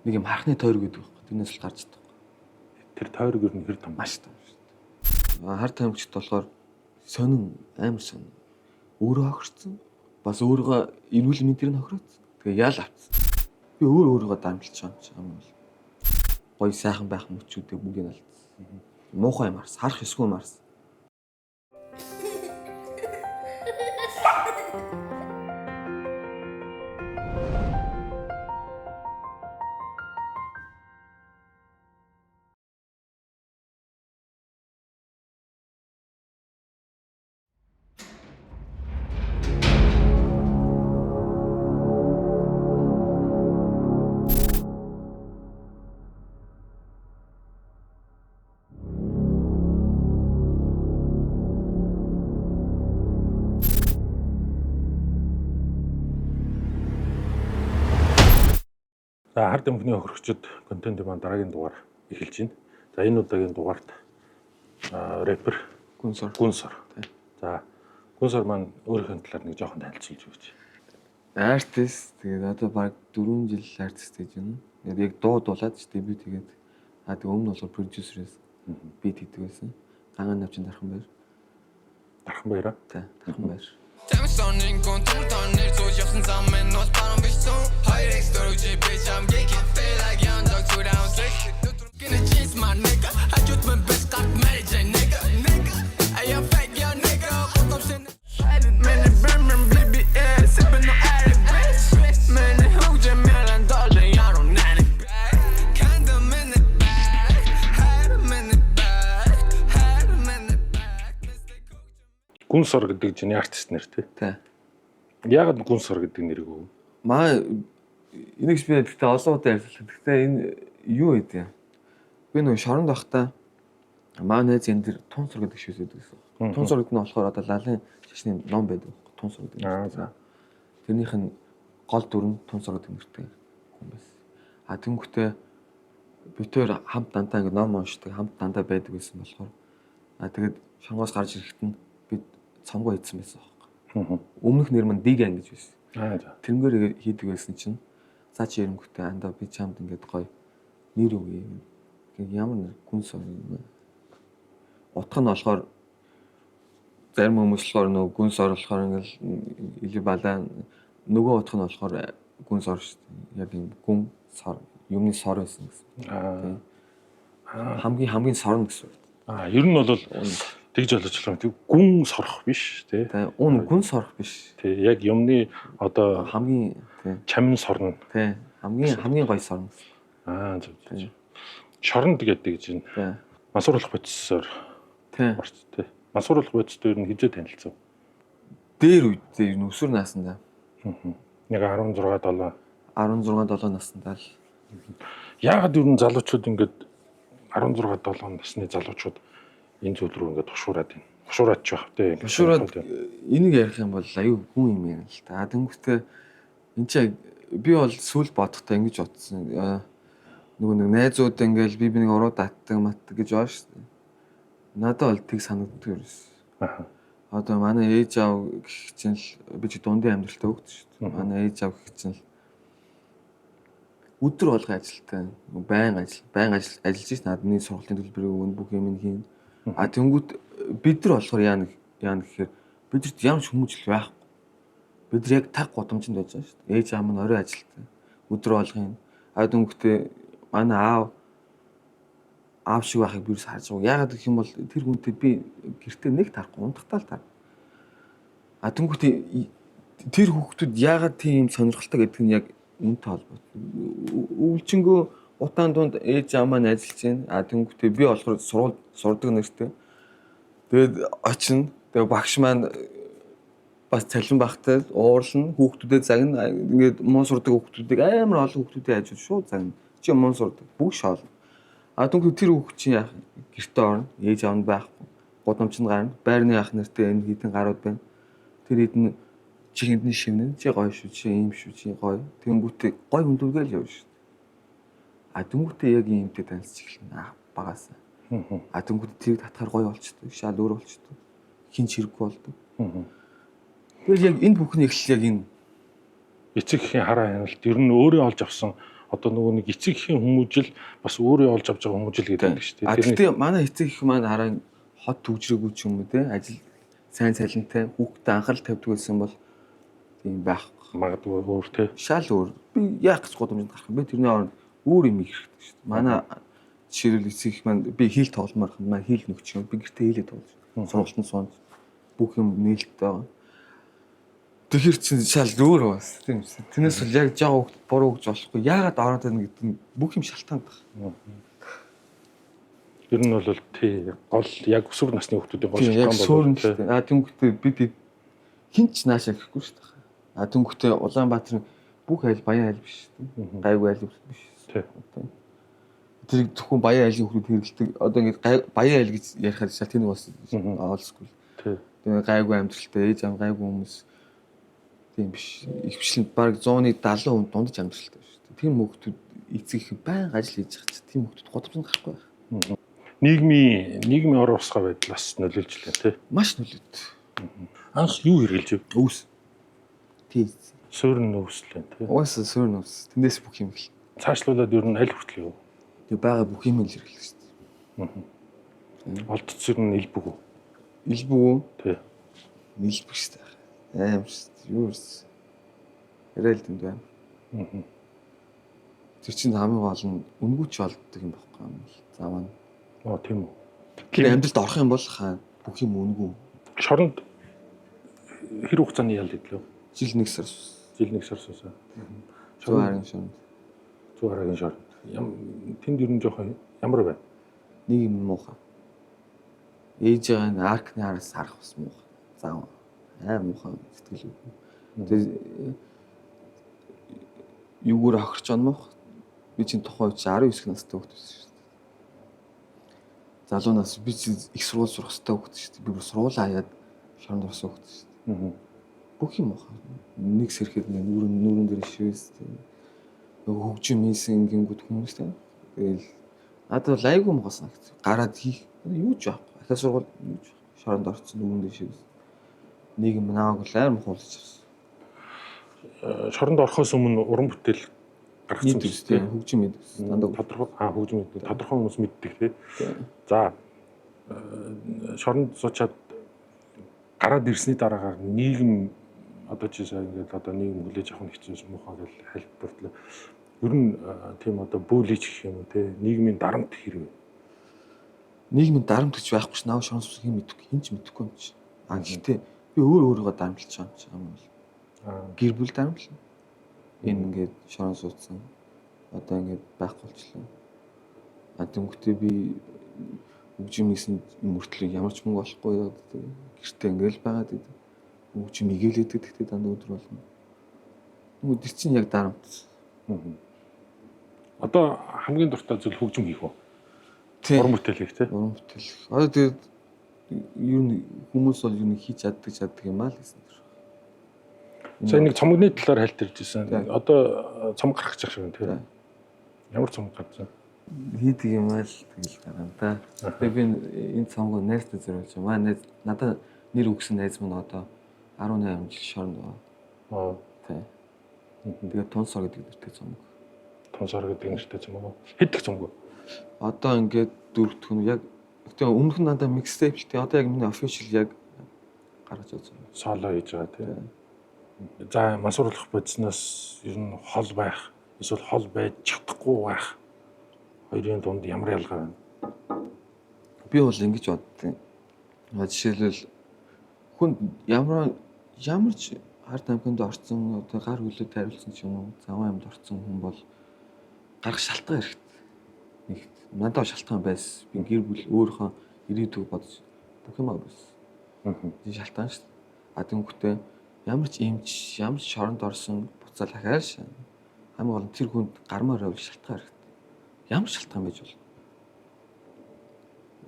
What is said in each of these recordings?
Нэг юм хархны тойрог гэдэг байхгүй. Тэрнээс л гарч чадахгүй. Тэр тойрог ер нь хэр том? Маш том шүү дээ. Хар тамхичд болохоор сонин, амар сонин. Өөрөө хохирцсон. Бас өөрийгөө эрүүл мэндээр нь хохироцсон. Тэгээ ял авцсан. Би өөр өөрийгөө дамжилж байгаа юм бол гоё сайхан байх мөчүүдээ бүгдийг нь алдсан. Муухай юм арс, харах ёсгүй юм арс. За, хар тамхины хохирогчид контентын маань дараагийн дугаар эхэлж байна. За, энэ удаагийн дугаарт рэпер Гүнсор. Гүнсор. За, Гүнсор маань өөрийнхөө талаар нэг жоохон танилцуулж өгөөч. Артист. Тэгээд одоо баг 4 жил артист гэж байна. Тэгээд яг дуу дуулаад ч дебют хийгээд тэгээ өмнө болохоор продюсер байсан. Бит хийдэг байсан. Гангаан навчин дархан баяр. Дархан баяраа. Тэ, дархан баяр. Тамсонын контур тонэр зүүж явсан зам минь бол баруун биш зүүн 2x 4G bitch I'm geeking feel like young dog 2006 Gonna chase my nigga хажууд мэн биш гарт Mary Jane nigga nigga I am fake young nigga Хотомшин Many women BBS sipping on Addy bitch Many хүүжин мэлэн доллар яруу нани Kinda minute back had a minute back had a minute back Mr. Coach Гүнсор гэдэг чиний артист нэр тий. Тэ. Яагаад Гүнсор гэдэг нэрийг өгв? Маа энийг би гэхдээ олон удаа ярьсан. Гэхдээ энэ юу гэдэг юм? Би нөгөө шоронд байхдаа маа найз энэ дэр тунсар гэдэг шивс байдаг гэсэн. Тунсар гэдэг нь болохоор одоо лалын шашны ном байдаг. Тунсар гэдэг. Аа, за. Тэрнийх нь гол дүр нь тунсар гэдэг нэртэй хүн байсан. А тэнгүүтээ бид хоёр хамт дандаа ингэ ном уншдаг, хамт дандаа байдаг байсан болохоор тэгээд шонгоос гарч ирэхэд нь бид цомгоо хийдсэн байсан байхгүй. Өмнөх нэр мань Диган гэж байсан. Аа, за. Тэрнгээр хийдэг байсан чинь за чи эрэнгүүтээ андаа би чамд ингээд гоё нэр өгье. Гэх ямар нэр гүнсор юм бэ? Утга нь болохоор зарим хүмүүс болохоор нөгөө гүнсор болохоор ингээл илүү балаа нөгөө утга нь болохоор гүнсор шүү дээ. Яг юм гүн сор юмны сор байсан гэсэн. Аа. Хамгийн хамгийн сорно гэсэн үг. Аа, ер нь бол тэгж ойлгож болох юм. Тэг гүн сорох биш тий. Тэ уун гүн сорох биш. Тий, яг юмны одоо Хамгийн тий чамин сорно. тий хамгийн хамгийн гоё сорно гэсэн. Аа, зөв зөв. Шоронд гэдэг чинь Тий. мансууруулах бодисоор Тий. орч тий. Мансууруулах бодистой ер нь хизээ танилцав. Дээр үед ер нь өсвөр насндаа Нэг 16 7. 16 7 насндаа л Яагаад ер нь залуучууд ингээд 16 7 насны залуучууд энэ зүйл рүү ингээд тушуураад байна. Тушуураад ч байх тий. Ингээд Тушуураад сонирхол байна. энийг ярих юм бол аюу гүн юм ярина л та. Тэнгүүтээ энэ чи би бол сүүл бодохдоо ингэж бодсон. Нөгөө нэг найзууд ингээл би бинийг уруу татдаг матдаг гэж байна шүү дээ. Надад бол тийг санагддаг ерөөс. Аха. Одоо манай ээж аав гэх чинь л би чи дундын амьдралтай хөгд шүү дээ. Манай ээж аав гэх чинь л өдөр болгон ажилтай, байн ажил, байн ажил ажиллаж шít наадны сургуулийн төлбөрийг өгнө, бүх юм хийн. А тэнгүүд бид нар болохоор яана яана гэхээр бидэрт ямар ч хүмүүжил байхгүй. Бид нар яг таг гудамжинд байж байгаа шүү дээ. Ээж аав маань орой ажилтай. Өдөр болгон. А тэнгүүтээ манай аав аав шиг байхыг би юус харж байгаа. Яагаад гэх юм бол тэр хүнтэй би гэртээ нэг тарахгүй, унтахтаа л тар. А тэнгүүтээ тэр хүүхдүүд яагаад тийм сонирхолтой гэдэг нь яг үнэтэй холбоотой. Өвлжөнгөө утаан дунд ээж аав маань ажиллаж байна. А тэнгүүтээ би болохоор сургууль сурдаг нэртэй. Тэгээд очино. Тэгээд багш маань бас цалин багтай уурлна, хүүхдүүдэд загна. Ингээд муу сурдаг хүүхдүүдийг амар олон хүүхдүүдийн хажууд шууд загна. Чи муу сурдаг. Бүгд шоолно. А тэнгүүтээ тэр хүүхд чинь яах вэ? Гэртээ орно. Ээж аав нь байхгүй. Гудамжинд гарна. Байрны ах нартай энэ хэдэн гарууд байна. Тэр хэдэн чи хэдэн шивнэ. Чи гоё шүү. Чи ийм шүү. Чи гоё. Тэнгүүтээ гоё хүндүргээл явна шүү. А тэнгүүтээ яг иймтэй танилцж эхэлнэ. Багаас. А тэнгүүтээ тэрийг татахаар гоё болчдөг. Шал өөр болчдөг. Хин ч хэрэггүй болдог. Тэгэл яг энэ бүхний эхлэл яг энэ Эцэг эхийн хараа хяналт ер нь өөрөө олж авсан Одоо нөгөө нэг эцэг эхийн хүмүүжил бас өөрөө олж авч байгаа хүмүүжил гэдэг байдаг шүү А дээ. тэгтээ манай эцэг их маань хараа хот түгжрээгүй ч юм уу те ажил сайн цалинтай хүүхдэд анхаарал тавьдаг байсан бол тийм байхгүй. Магадгүй өөр те. Шал өөр. Би яах гэж гудамжинд гарах юм бэ? Тэрний оронд өөр юм их хэрэгтэй шүү дээ. Манай жишээлбэл эцэг их маань би хийл тогломоор хань маань хийл нөхч юм. Би гэртээ хийлээ тоглож. Сургалтанд суунд бүх юм нээлттэй байгаа. Тэгэхээр чин шал өөр бас тийм үү. Тэрнээс бол яг жаа хүүхд буруу гэж болохгүй. Яагаад ороод байна гэдэг нь бүх юм шалтгаан байх. Ер нь бол тий гол яг өсвөр насны хүүхдүүдийн гол Тийм яг шалтгаан суурь нь тий. шүү дээ. А тэнгуүтээ бид хин ч наашаа гэхгүй шүү дээ. А тэнгуүтээ Улаанбаатар бүх айл баян айл биш шүү дээ. Гайгүй айл биш. Тий. Тэр зөвхөн баян айлын хүмүүс хэрэгэлдэг. Одоо ингээд баян айл гэж ярихаар шал тэнэг бас олсгүй. Тий. Тэгээ гайгүй амьдралтай ээж ам гайгүй хүмүүс тийм биш. Ихэвчлэн бараг 100-ны 70% дундаж амьдралтай шүү дээ. Тийм хүүхдүүд эцэг их байнга ажил хийж байгаа чинь тийм хүүхдүүд гудамжинд гарахгүй байх. Нийгмийн ор урсгал байдал бас нөлөөлж лээ тий. Маш нөлөөт. Анх юу хэрэглэж ив? Өвс. Тийм. Суурь нь өвслээ тий. Угаасаа суурь нь өвс. Тэндээс бүх юм хэл. Цаашлуулад ер нь аль хүртэл юу? Тэгээ байгаа бүх юм л хэрэглэх шүү дээ. Олдц ер нь илбэг үү? Илбэг үү? Тий. Илбэг шүү дээ. Аим шүү дээ. Юу вэ? Яриа л тэнд байна. Тэр чинь хамгийн гол нь үнгүүч олддог юм баггүй юм бол. Заваа. Оо тийм үү. Тэр амьдралд орох юм бол хаа бүх юм үнгүү. Шоронд хэр хугацааны ял идлээ? Жил нэг сар сус. Жил нэг сар сусаа. Зүүн хаарын шоронд. Зүүн харагийн шоронд. Тэнд ер нь жоохон ямар байна? Нэг юм муухай. Ээжийн аркны араас харах бас муухай. Заваа. Аим муухай сэтгэл үгүй. Тэгээ юугаар хохирч онмох мөх. Би чинь тухайн үед чинь 19 настай хүүхэд байсан шүү дээ. Залуу нас би чинь их сургууль сурах хэрэгтэй хүүхэд шүү дээ. Би бүр сургуулаа хаяад шоронд орсон хүүхэд шүү дээ. Бүх юм муухай. Нэг сэрхэд нэг нүүрэн дээр шивээс дээ. Нөгөө хөгжим хийсэн гингүүд хүмүүс дээ. Тэгэл надад бол айгүй муухай санагц. Гараад хийх юу ч байхгүй. Ахиа сургууль юу ч байхгүй. Шоронд орсон нүүрэн дээр шивээс. Нэг юм нааг бол амар муухай болж авсан. Шоронд орохоос өмнө уран бүтээл гаргацсан Нийт үстэй хөгжим мэд үс. Дандаа Тодорхой хөгжим мэддэг. Тодорхой хүмүүс мэддэг тий. За шоронд суучаад гараад ирсний дараагаар нийгэм одоо чи сая ингээд одоо нийгэм хүлээж авах нь хэцүү муухай гэж хальбартлаа. Ер нь тийм одоо бөөлийч гэх юм уу тий. Нийгмийн дарамт хэрвээ. Нийгмийн дарамт гэж байхгүй ш. Наа шоронд суусан хэн мэдэхгүй, хэн ч мэдэхгүй юм чи. А гэхдээ би өөрийгөө дарамтлж байгаа юм чи юм бол. Гэр бүл дарамтлна. Энэ ингээд шорон суудсан. Одоо ингээд байхгүй болчлоо. А тэнгуүтээ би хөгжим хийсэн мөртлөө ямар ч мөнгө олохгүй яваад байдаг. Гэртээ ингээл байгаад байдаг. Хөгжим игэлээдэг гэхдээ дандаа өдөр болгоно. Нөгөө тэр чинь яг дарамт. Одоо хамгийн дуртай зүйл хөгжим хийх үү? Тийм. Уран бүтээл хийх тий. Уран бүтээл. Одоо тэгээд ер нь хүмүүс бол ер нь хийж чаддаг юм аа л гэсэн тэр. Сая нэг цомгны талаар хальт ирж ирсэн. Одоо цомг гарах гэж байгаа юм тий. Ямар цомг гарсан? Хийдэг юм аа л тэгэл байгаа юм да. Тэгээ би энэ цомгоо найзтай зориулж байна. Манай найз надад нэр өгсөн найз минь одоо 18 жил шоронд байгаа. Тий. Тэгээд Тунсор гэдэг нэртэй цомог. Тунсор гэдэг нэртэй цомог. Хэд дэх цомог вэ? Одоо ингээд дөрөвдөх нь яг гэтээ өмнөх нь надад mixtape л тий. Одоо яг миний official яг гаргаж байгаа цомог. Соло хийж байгаа тий. За мансууруулах бодисноос ер нь хол байх, эсвэл хол байж чадахгүй байх хоёрын дунд ямар ялгаа байна? Би бол ингэж боддیں۔ Жишээлбэл хүн ямар ч хар тамхинд орсон, одоо гар хөлөө тариулсан ч юм уу, заван амьд орсон хүн бол гарах шалтгаан хэрэгтэй. Нэгт надад шалтгаан байсан. Би гэр бүл өөрийнхөө ирээдүг бодож бүх юмаа байсан. Энэ шалтгаан шүү дээ. А тэнгуүтээ ямар ч эмч, ямар ч шоронд орсон буцаал ахаал шаа. Хамгийн гол нь тэр хүнд гармаар байвал шалтгаан хэрэгтэй. Ямар шалтгаан байж болно?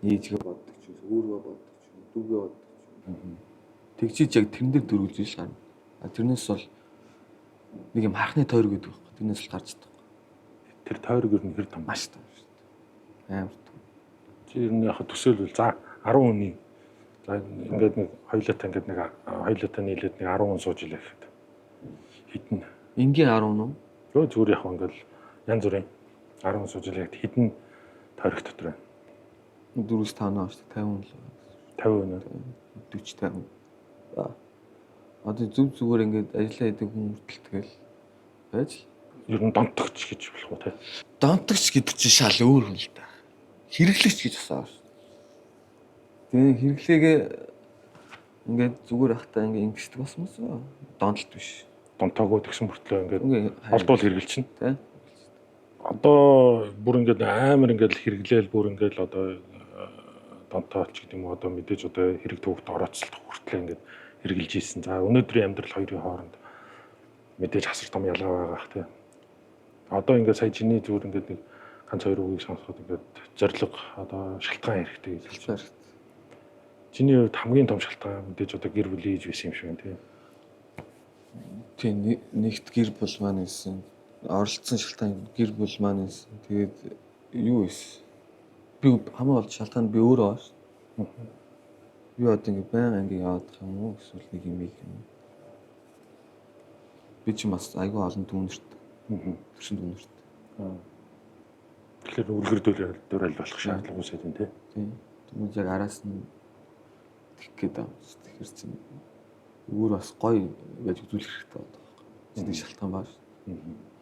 Ээжгээ боддог ч юм, өөрийгөө боддог ч юм, дүүгээ боддог ч юм. Тэгжиж яг тэрэн дээр дөрвөлж ил гарна. А тэрнээс бол нэг юм хархны тойрог гэдэг байхгүй. Тэрнээс л гарч чадахгүй. Тэр тойрог ер нь хэр том? Маш том шүү дээ. Амар том. Чи ер нь яг төсөөлвөл за 10 хүний за ингээд нэг хоёлаатай ингээд нэг хоёлаатай нийлээд нэг 10 хүн сууж илээ гэхэд хитэн. Энгийн 10 нь уу? Өө зүгээр яг ингээд Янз бүрийн 10 сууж яг хэдэн тойрог дотор байна? 4-5 наа шүү дээ. 50 л. 50 нөө. 40 50. Одоо зүг зүгээр ингээд ажиллаа хийдэг хүн хүртэл тэгэл байж л. Ер нь донтогч гэж болох уу те? Донтогч гэдэг чинь шал өөр хүн л да. Хэрэглэгч гэж бас аа шүү. Тэгээ хэрэглээгээ ингээд зүгээр ахтаа ингээд ингэсдэг бас мөс. Донтолт биш. Донтоогоо тэгсэн мөртлөө ингээд Ингээ олдвол хэрэгэлчин. Тэ? Одоо бүр ингээд амар ингээд хэрэглээл бүр ингээд одоо донтоолч гэдэг юм уу одоо мэдээж одоо хэрэг төвөгт орооцолдох хүртлээ ингээд хэрэгжилж ийсэн. За өнөөдрийн амьдрал хоёрын хооронд мэдээж асар том ялгаа байгаа бах тий. Одоо ингээд сая чиний зүгээр ингээд нэг ганц хоёр үгийг сонсоход ингээд зориг одоо шалтгаан хэрэгтэй гэж хэлж байна. Чиний хувьд хамгийн том шалтгаан мэдээж одоо гэр бүлийн ээж байсан юм шиг байна тий. Тийм, нэгт гэр бүл маань байсан. Оролцсон шалтгаан гэр бүл маань байсан. Тэгээд юу байсан? Би хамгийн гол шалтгаан би өөрөө байна шүү. Би одоо ингэ баян анги яваад юм уу эсвэл нэг юм юм. Би ч бас айгүй олон дүүнерт. Төрсөн дүүнерт. Тэгэхээр үлгэр дуурайл болох шаардлага үүсээд байна тий. Тийм. Тэгмээ яг араас нь тэгэх гээд байгаа юм. Тэгэхээр чинь өөр бас гоё байж үзүүлэх хэрэгтэй байгаа байхгүй. Чиний шалтгаан баа шүү.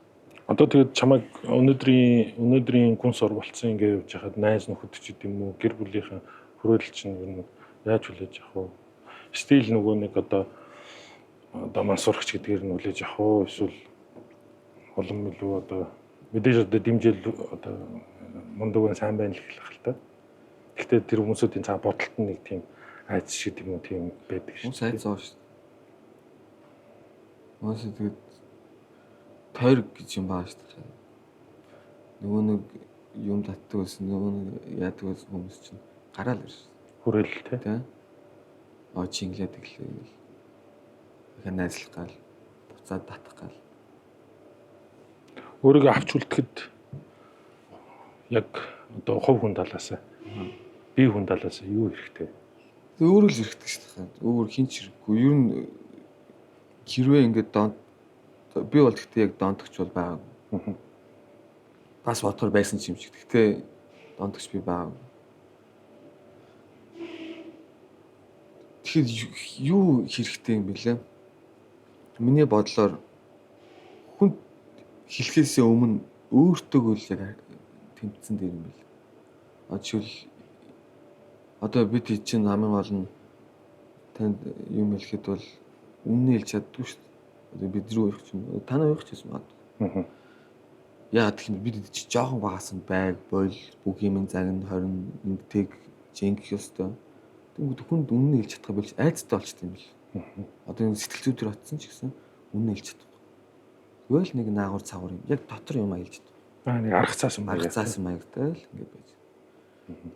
Одоо тэгээд чамайг өнөөдрийн гүнс ор болцсон ингэ явж хахад найз нөхөд ч гэдэм үү гэр бүлийнхэн хүрээлэл чинь ер нь яаж хүлээж авах вэ? Стил нөгөө нэг одоо мансуурч гэдгээр нь хүлээж авах уу? Эсвэл улам илүү одоо мэдээж одоо дэмжээл одоо мундаг байна сайн байна л гэх л та. Гэхдээ тэр хүмүүсүүдийн цаа бодолт нь нэг тийм айц шиг юм уу тийм байдаг шүү. Хүмүүс айц зоо шүү. Хүмүүс тэгээд тойрог гэж юм баа шүү дээ. Нөгөө нэг юм татдаг байсан, нөгөө нэг яадаг байсан хүмүүс чинь гараал ирсэн. Хүрээлэл тий. Тэ? Оо чи инглээд тэглээ гэл. Дахиад найзлах гал, буцаад татах гал. Өөрийгөө авч үлдэхэд яг одоо хувь хүн талаас бие хүн талаас юу хэрэгтэй? Тэг өөрөө л хэрэгтэй шүү дээ. Өөр хин ч хэрэггүй. Ер нь хэрвээ ингээд донт би бол гэхдээ яг донтогч бол байгаагүй. Бас бодохоор байсан ч юм шиг. Гэхдээ донтогч би байгаагүй. Тэгэхээр юу хэрэгтэй юм бэлээ? Миний бодлоор хүн хэлхээсээ өмнө өөртөө л яг тэмцсэн дээр юм бэл. А жишээл одоо бид чинь хамгийн гол нь танд юм хэлэхэд бол үнэнээ хэлж чаддгүй шүү дээ. Одоо бид рүү их юм. Танаа их ч гэсэн магадгүй. Яагаад гэх юм бид чи жоохон багаас нь байг, бойл, бүх юм загна, хорин, ингэдэг, жинк ёстой. Тэнгүүд хүнд үнэнээ хэлж чадах болж айцтай болчт юм бэл. Одоо энэ сэтгэл зүй төр очсон ч гэсэн үнэнээ хэлж чадахгүй. Тэгвэл нэг наагур цагуур юм. Яг дотор юм аялж чадахгүй. Аа нэг арга цаасан маяг. Арга цаасан маягтай л ингээд байж.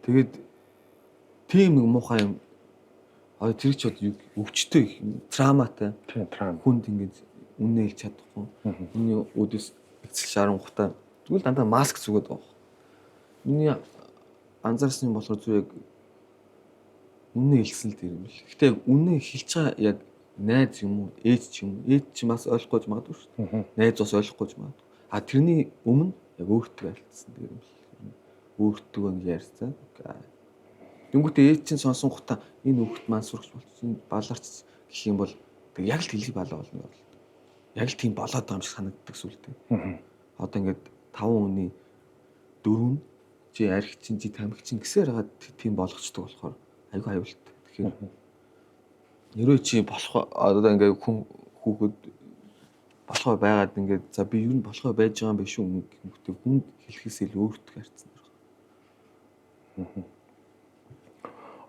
Тэгээд тийм нэг муухай юм. Одоо тэр ч одоо өвчтэй травматай. Тийм травма. Хүнд ингээд үнэнээ хэлж чадахгүй. Хүний үүдээс эцэл шарангуудаа тэгвэл дандаа маск зүгээд байгаа. Миний анзаарсан юм болохоор зүг яг үнэнээ хэлсэн л тэр юм бэл. Гэтэ яг үнэнээ хэлж байгаа яг найз юм уу, ээж ч юм уу, ээж ч бас ойлгохгүй ч магадгүй шүү дээ. Найз бас ойлгохгүй ч магадгүй. А тэрний өмнө яг өөртөө альцсан тэр юм бэл. Өөртөө ингэ ярьсан. Тэнгүүтээ ээж чинь сонсон гутаа энэ хүүхэд мансуурч болчихсон, баларч гэх юм бол тэг яг л дэлхий балаа болно бол. Яг л тийм болоод байгаа юм шиг санагддаг сүлдээ. Одоо ингээд 5 хүний 4 нь чи арх чинь чи тамхи чинь гэсээр хагаад тийм болгочдөг болохоор айгүй аюултай. Тэгэхээр нэрөө чи болох одоо ингээд хүн хүүхэд болохоо байгаад ингээд за би ер нь болохоо байж байгаа юм биш үү гэмхтэй хүнд хэлэхээс илүү өөртөө харьцсан.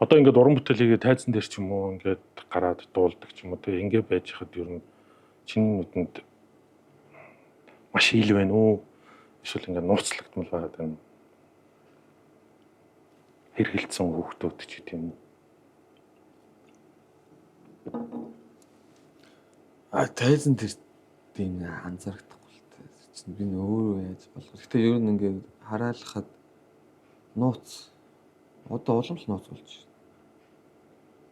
Одоо ингээд уран бүтээл хийгээ тайзан дээр ч юм уу ингээд гараад дуулдаг ч юм уу тэг ингээд байж хахад ер нь чиний нүдэнд маш ил байна уу? Эсвэл ингээд нууцлагдмал байгаад байна. Хэргэлцсэн хүүхдүүд ч гэдэг юм уу? А тайзан тэр тийм анзаарахгүй л та. Чинь би өөрөө яаж болох. Гэтэ ер нь ингээд хараалахад нууц одоо улам л нууц болж байна.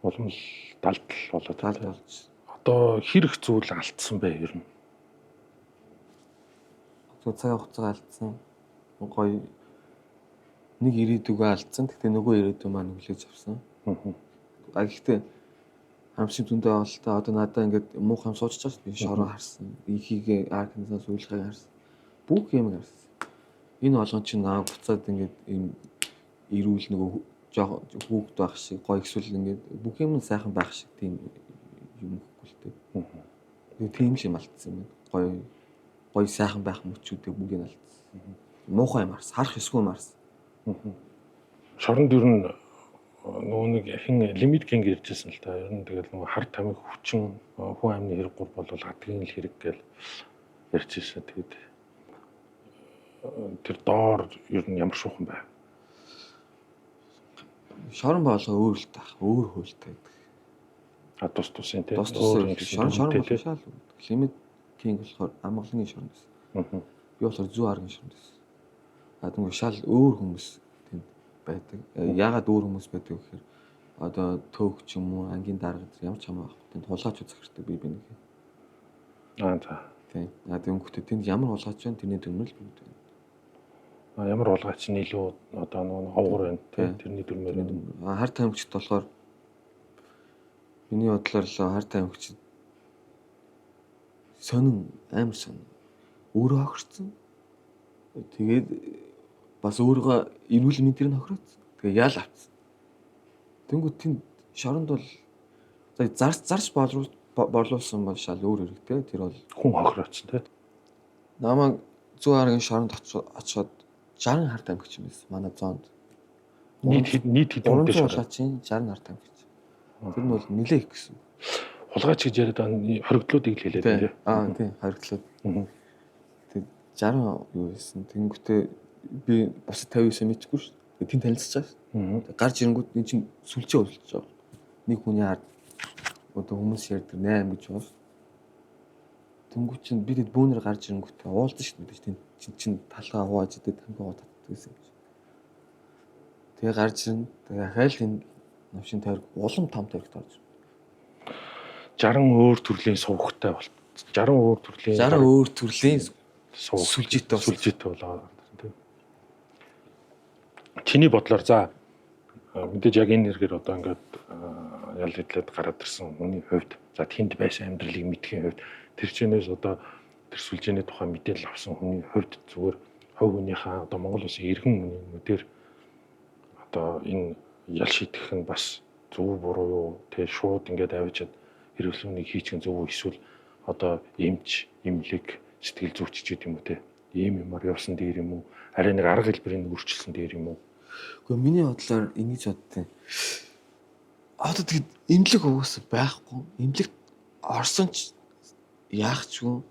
Улам л далдал болоод Талд болж. Одоо хэрэг зүйл алдсан бэ ер нь? Зөв цаг хугацаа алдсан. Гоё нэг ирээдүгөө алдсан. Гэхдээ нөгөө ирээдүй маань хүлээж авсан. А гэхдээ харамсалтай дүндээ байгаа л та. Одоо надаа ингээд муухай юм суучж байгаа шүү дээ. Би шороо харсан. Ихийгээ Арканзас уйлахыг харсан. Бүх юм харсан. Энэ болгон чинь намайг буцаад ингээд ийм эрүүл нөгөө жоохон хүүхэд байх шиг гоё эсвэл ингээд бүх юм сайхан байх шиг тийм юм өгөхгүй л дээ. Тэгээ тийм л юм алдсан юм байна. Гоё гоё сайхан байх мөчүүдээ бүгдийг алдсан. Муухай юм харсан. Харах ёсгүй юм харсан. Шоронд ер нь нөгөө нэг хэн лимит гинг иржсэн л та. Ер нь тэгэл нөгөө хар тамхи хүчин хүн амны хэрэг гур бол хатгийн л хэрэг гэл ярьжсэн. Тэгээд тэр доор ер нь ямар шуухан байв? Шорон болго өөр л таах, өөр хуйлтай гэдэг. А тус тусын тий. Тус тусын шорон шорон бол шал. Лимит кинг болохоор амгалангийн шорон гэсэн. Би болохоор зүү аргийн шорон гэсэн. А тэгвэл шал өөр хүмүүс тэнд байдаг. Яагаад өөр хүмүүс байдаг вэ гэхээр одоо төөх ч юм уу, ангийн дарга ямар ч хамаа байхгүй. Тэнд хулгайч захирдаг би бинэ. Аа за. Тийм. А тэгэнгүүтээ тэнд ямар хулгайч байна тэрний дүрмэл бүгд байна. Ямар хулгайч нь илүү одоо нөгөө овгор байна тий. Тэрний дүрмээр байна. Хар тамхичд болохоор миний бодлоор л хар тамхичд сонин амар сонин. Өөрөө хохирцсон. Тэгээд бас өөрийгөө эрүүл мэндээр нь хохироцсон. Тэгээ ял авцсан. Тэнгүүд тэнд шоронд бол за зарч борлуулсан бол шал өөр хэрэгтэй. Тэр бол хүн хохироцсон тий. Намайг зүү аргийн шоронд очиход 60 хар тамхич юм байсан. Манай зоонд. Нийт нийт хэдэн хүнтэй шорон? Хулгайчийн 60 хар тамхич. Тэр нь бол нэлээ их гэсэн. Хулгайч гэж яриад байгаа хоригдлуудыг л хэлээд байна тий. Аа тий, хоригдлууд. Тэг 60 юу байсан. Тэнгүүтээ би бусад 59 мэдчихгүй шүү дээ. Тэнд танилцж байгаа шүү дээ. Гарч ирэнгүүт эн чинь сүлжээ болж байгаа. Нэг хүний ард одоо хүмүүс ярьдаг 8 гэж байна. Тэнгүүт чинь би тэд бөөнөр гарч ирэнгүүтээ уулзсан шүү дээ. Тэнд чинь талгаа хувааж идэв, тамхи хувааж татдаг гэсэн юм чи. Тэгээ гарч ирнэ. Тэгээ ахаал энэ новшин тойрог улам том тойрогт орж ирнэ. 60 өөр төрлийн сувгтай бол 60 өөр төрлийн 60 өөр төрлийн сүлжээтэй сүлжээтэй болоо тийм. Чиний бодлоор за мэдээж яг энэ хэрэгээр одоо ингээд ял хэдлээд гараад ирсэн хүний хувьд за тэнд байсан амьдралыг мэдхийн хувьд тэр чинээс одоо тэр сүлжээний тухай мэдээлэл авсан хүний хувьд зүгээр хувь хүнийхээ одоо Монгол улсын иргэн хүний нүдээр одоо энэ ял шийтгэх нь бас зөв буруу юу те шууд ингээд авчиад хэрэглүүнийг хийчих нь зөв үү эсвэл одоо эмч, эмнэлэг, сэтгэл зүйч ч гэдэг юм уу те ийм юмар явсан дээр юм уу арай нэг арга хэлбэрийг өөрчилсөн дээр юм уу? Гэхдээ миний бодлоор ингэж боддیں۔ Одоо тэгэд эмнэлэг угаасаа байхгүй. Эмнэлэг орсон ч яах ч юм.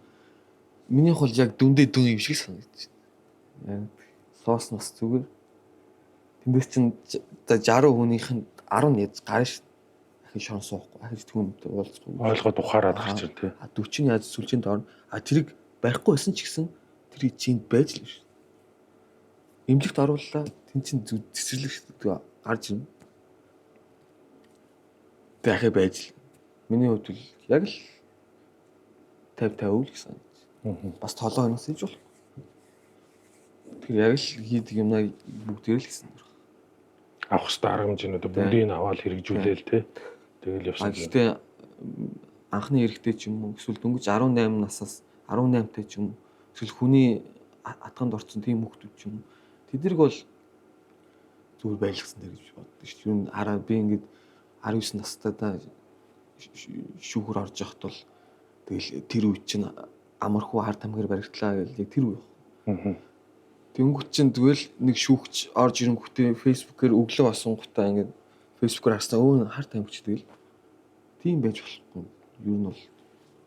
Минийх бол яг дүндээ дүн юм шиг санагдаж байна. Яг соос нас зүгээр. Тэндээс чинь за 60 хүнийх нь 10 яаж гарна шүү. Ахин шорон суухгүй, ахин түүнтэй уулзахгүй. Ойлгоод ухаарад гарч ирнэ тий. А 40 яаж сүлжээнд орно. А тэрийг барихгүй байсан ч гэсэн тэрийг чинд байж л шүү. Эмнэлэгт орууллаа. Тэн чин цэцэрлэг шүү гарч ирнэ. Тэг ахаа байж л. Миний хувьд бол яг л 50 50 л гэсэн санагдаж. Бас толгой өнөөс хийж болох. Тэр яг л хийдэг юмнаа бүгдээр л гэсэн. Авах хэвээр арга хэмжээнүүд бүгдийг нь аваад хэрэгжүүлээл тий. Тэгэл явсан. Гэхдээ анхны эрэгтэй ч юм уу эсвэл дөнгөж 18 насаас 18 тай ч юм уу эсвэл хүний атганд орсон тийм хүүхдүүд ч юм уу тэднийг бол зүгээр байлгасан дээр гэж боддог шүү дээ. Юу хараа би ингээд 19 настай да шүүхөр орж явахт бол тэгэл тэр үе чинь амархуу хар тамхиар баригдлаа гэл яг тэр үе баг. Тэнгүүт чинь тэгвэл нэг шүүгч орж ирэнгүүтээ фэйсбүүкээр өглөө басангуудаа ингээд фэйсбүүкээр харсан өө хар тамхич тэгэл тийм байж болохгүй. Юу нь бол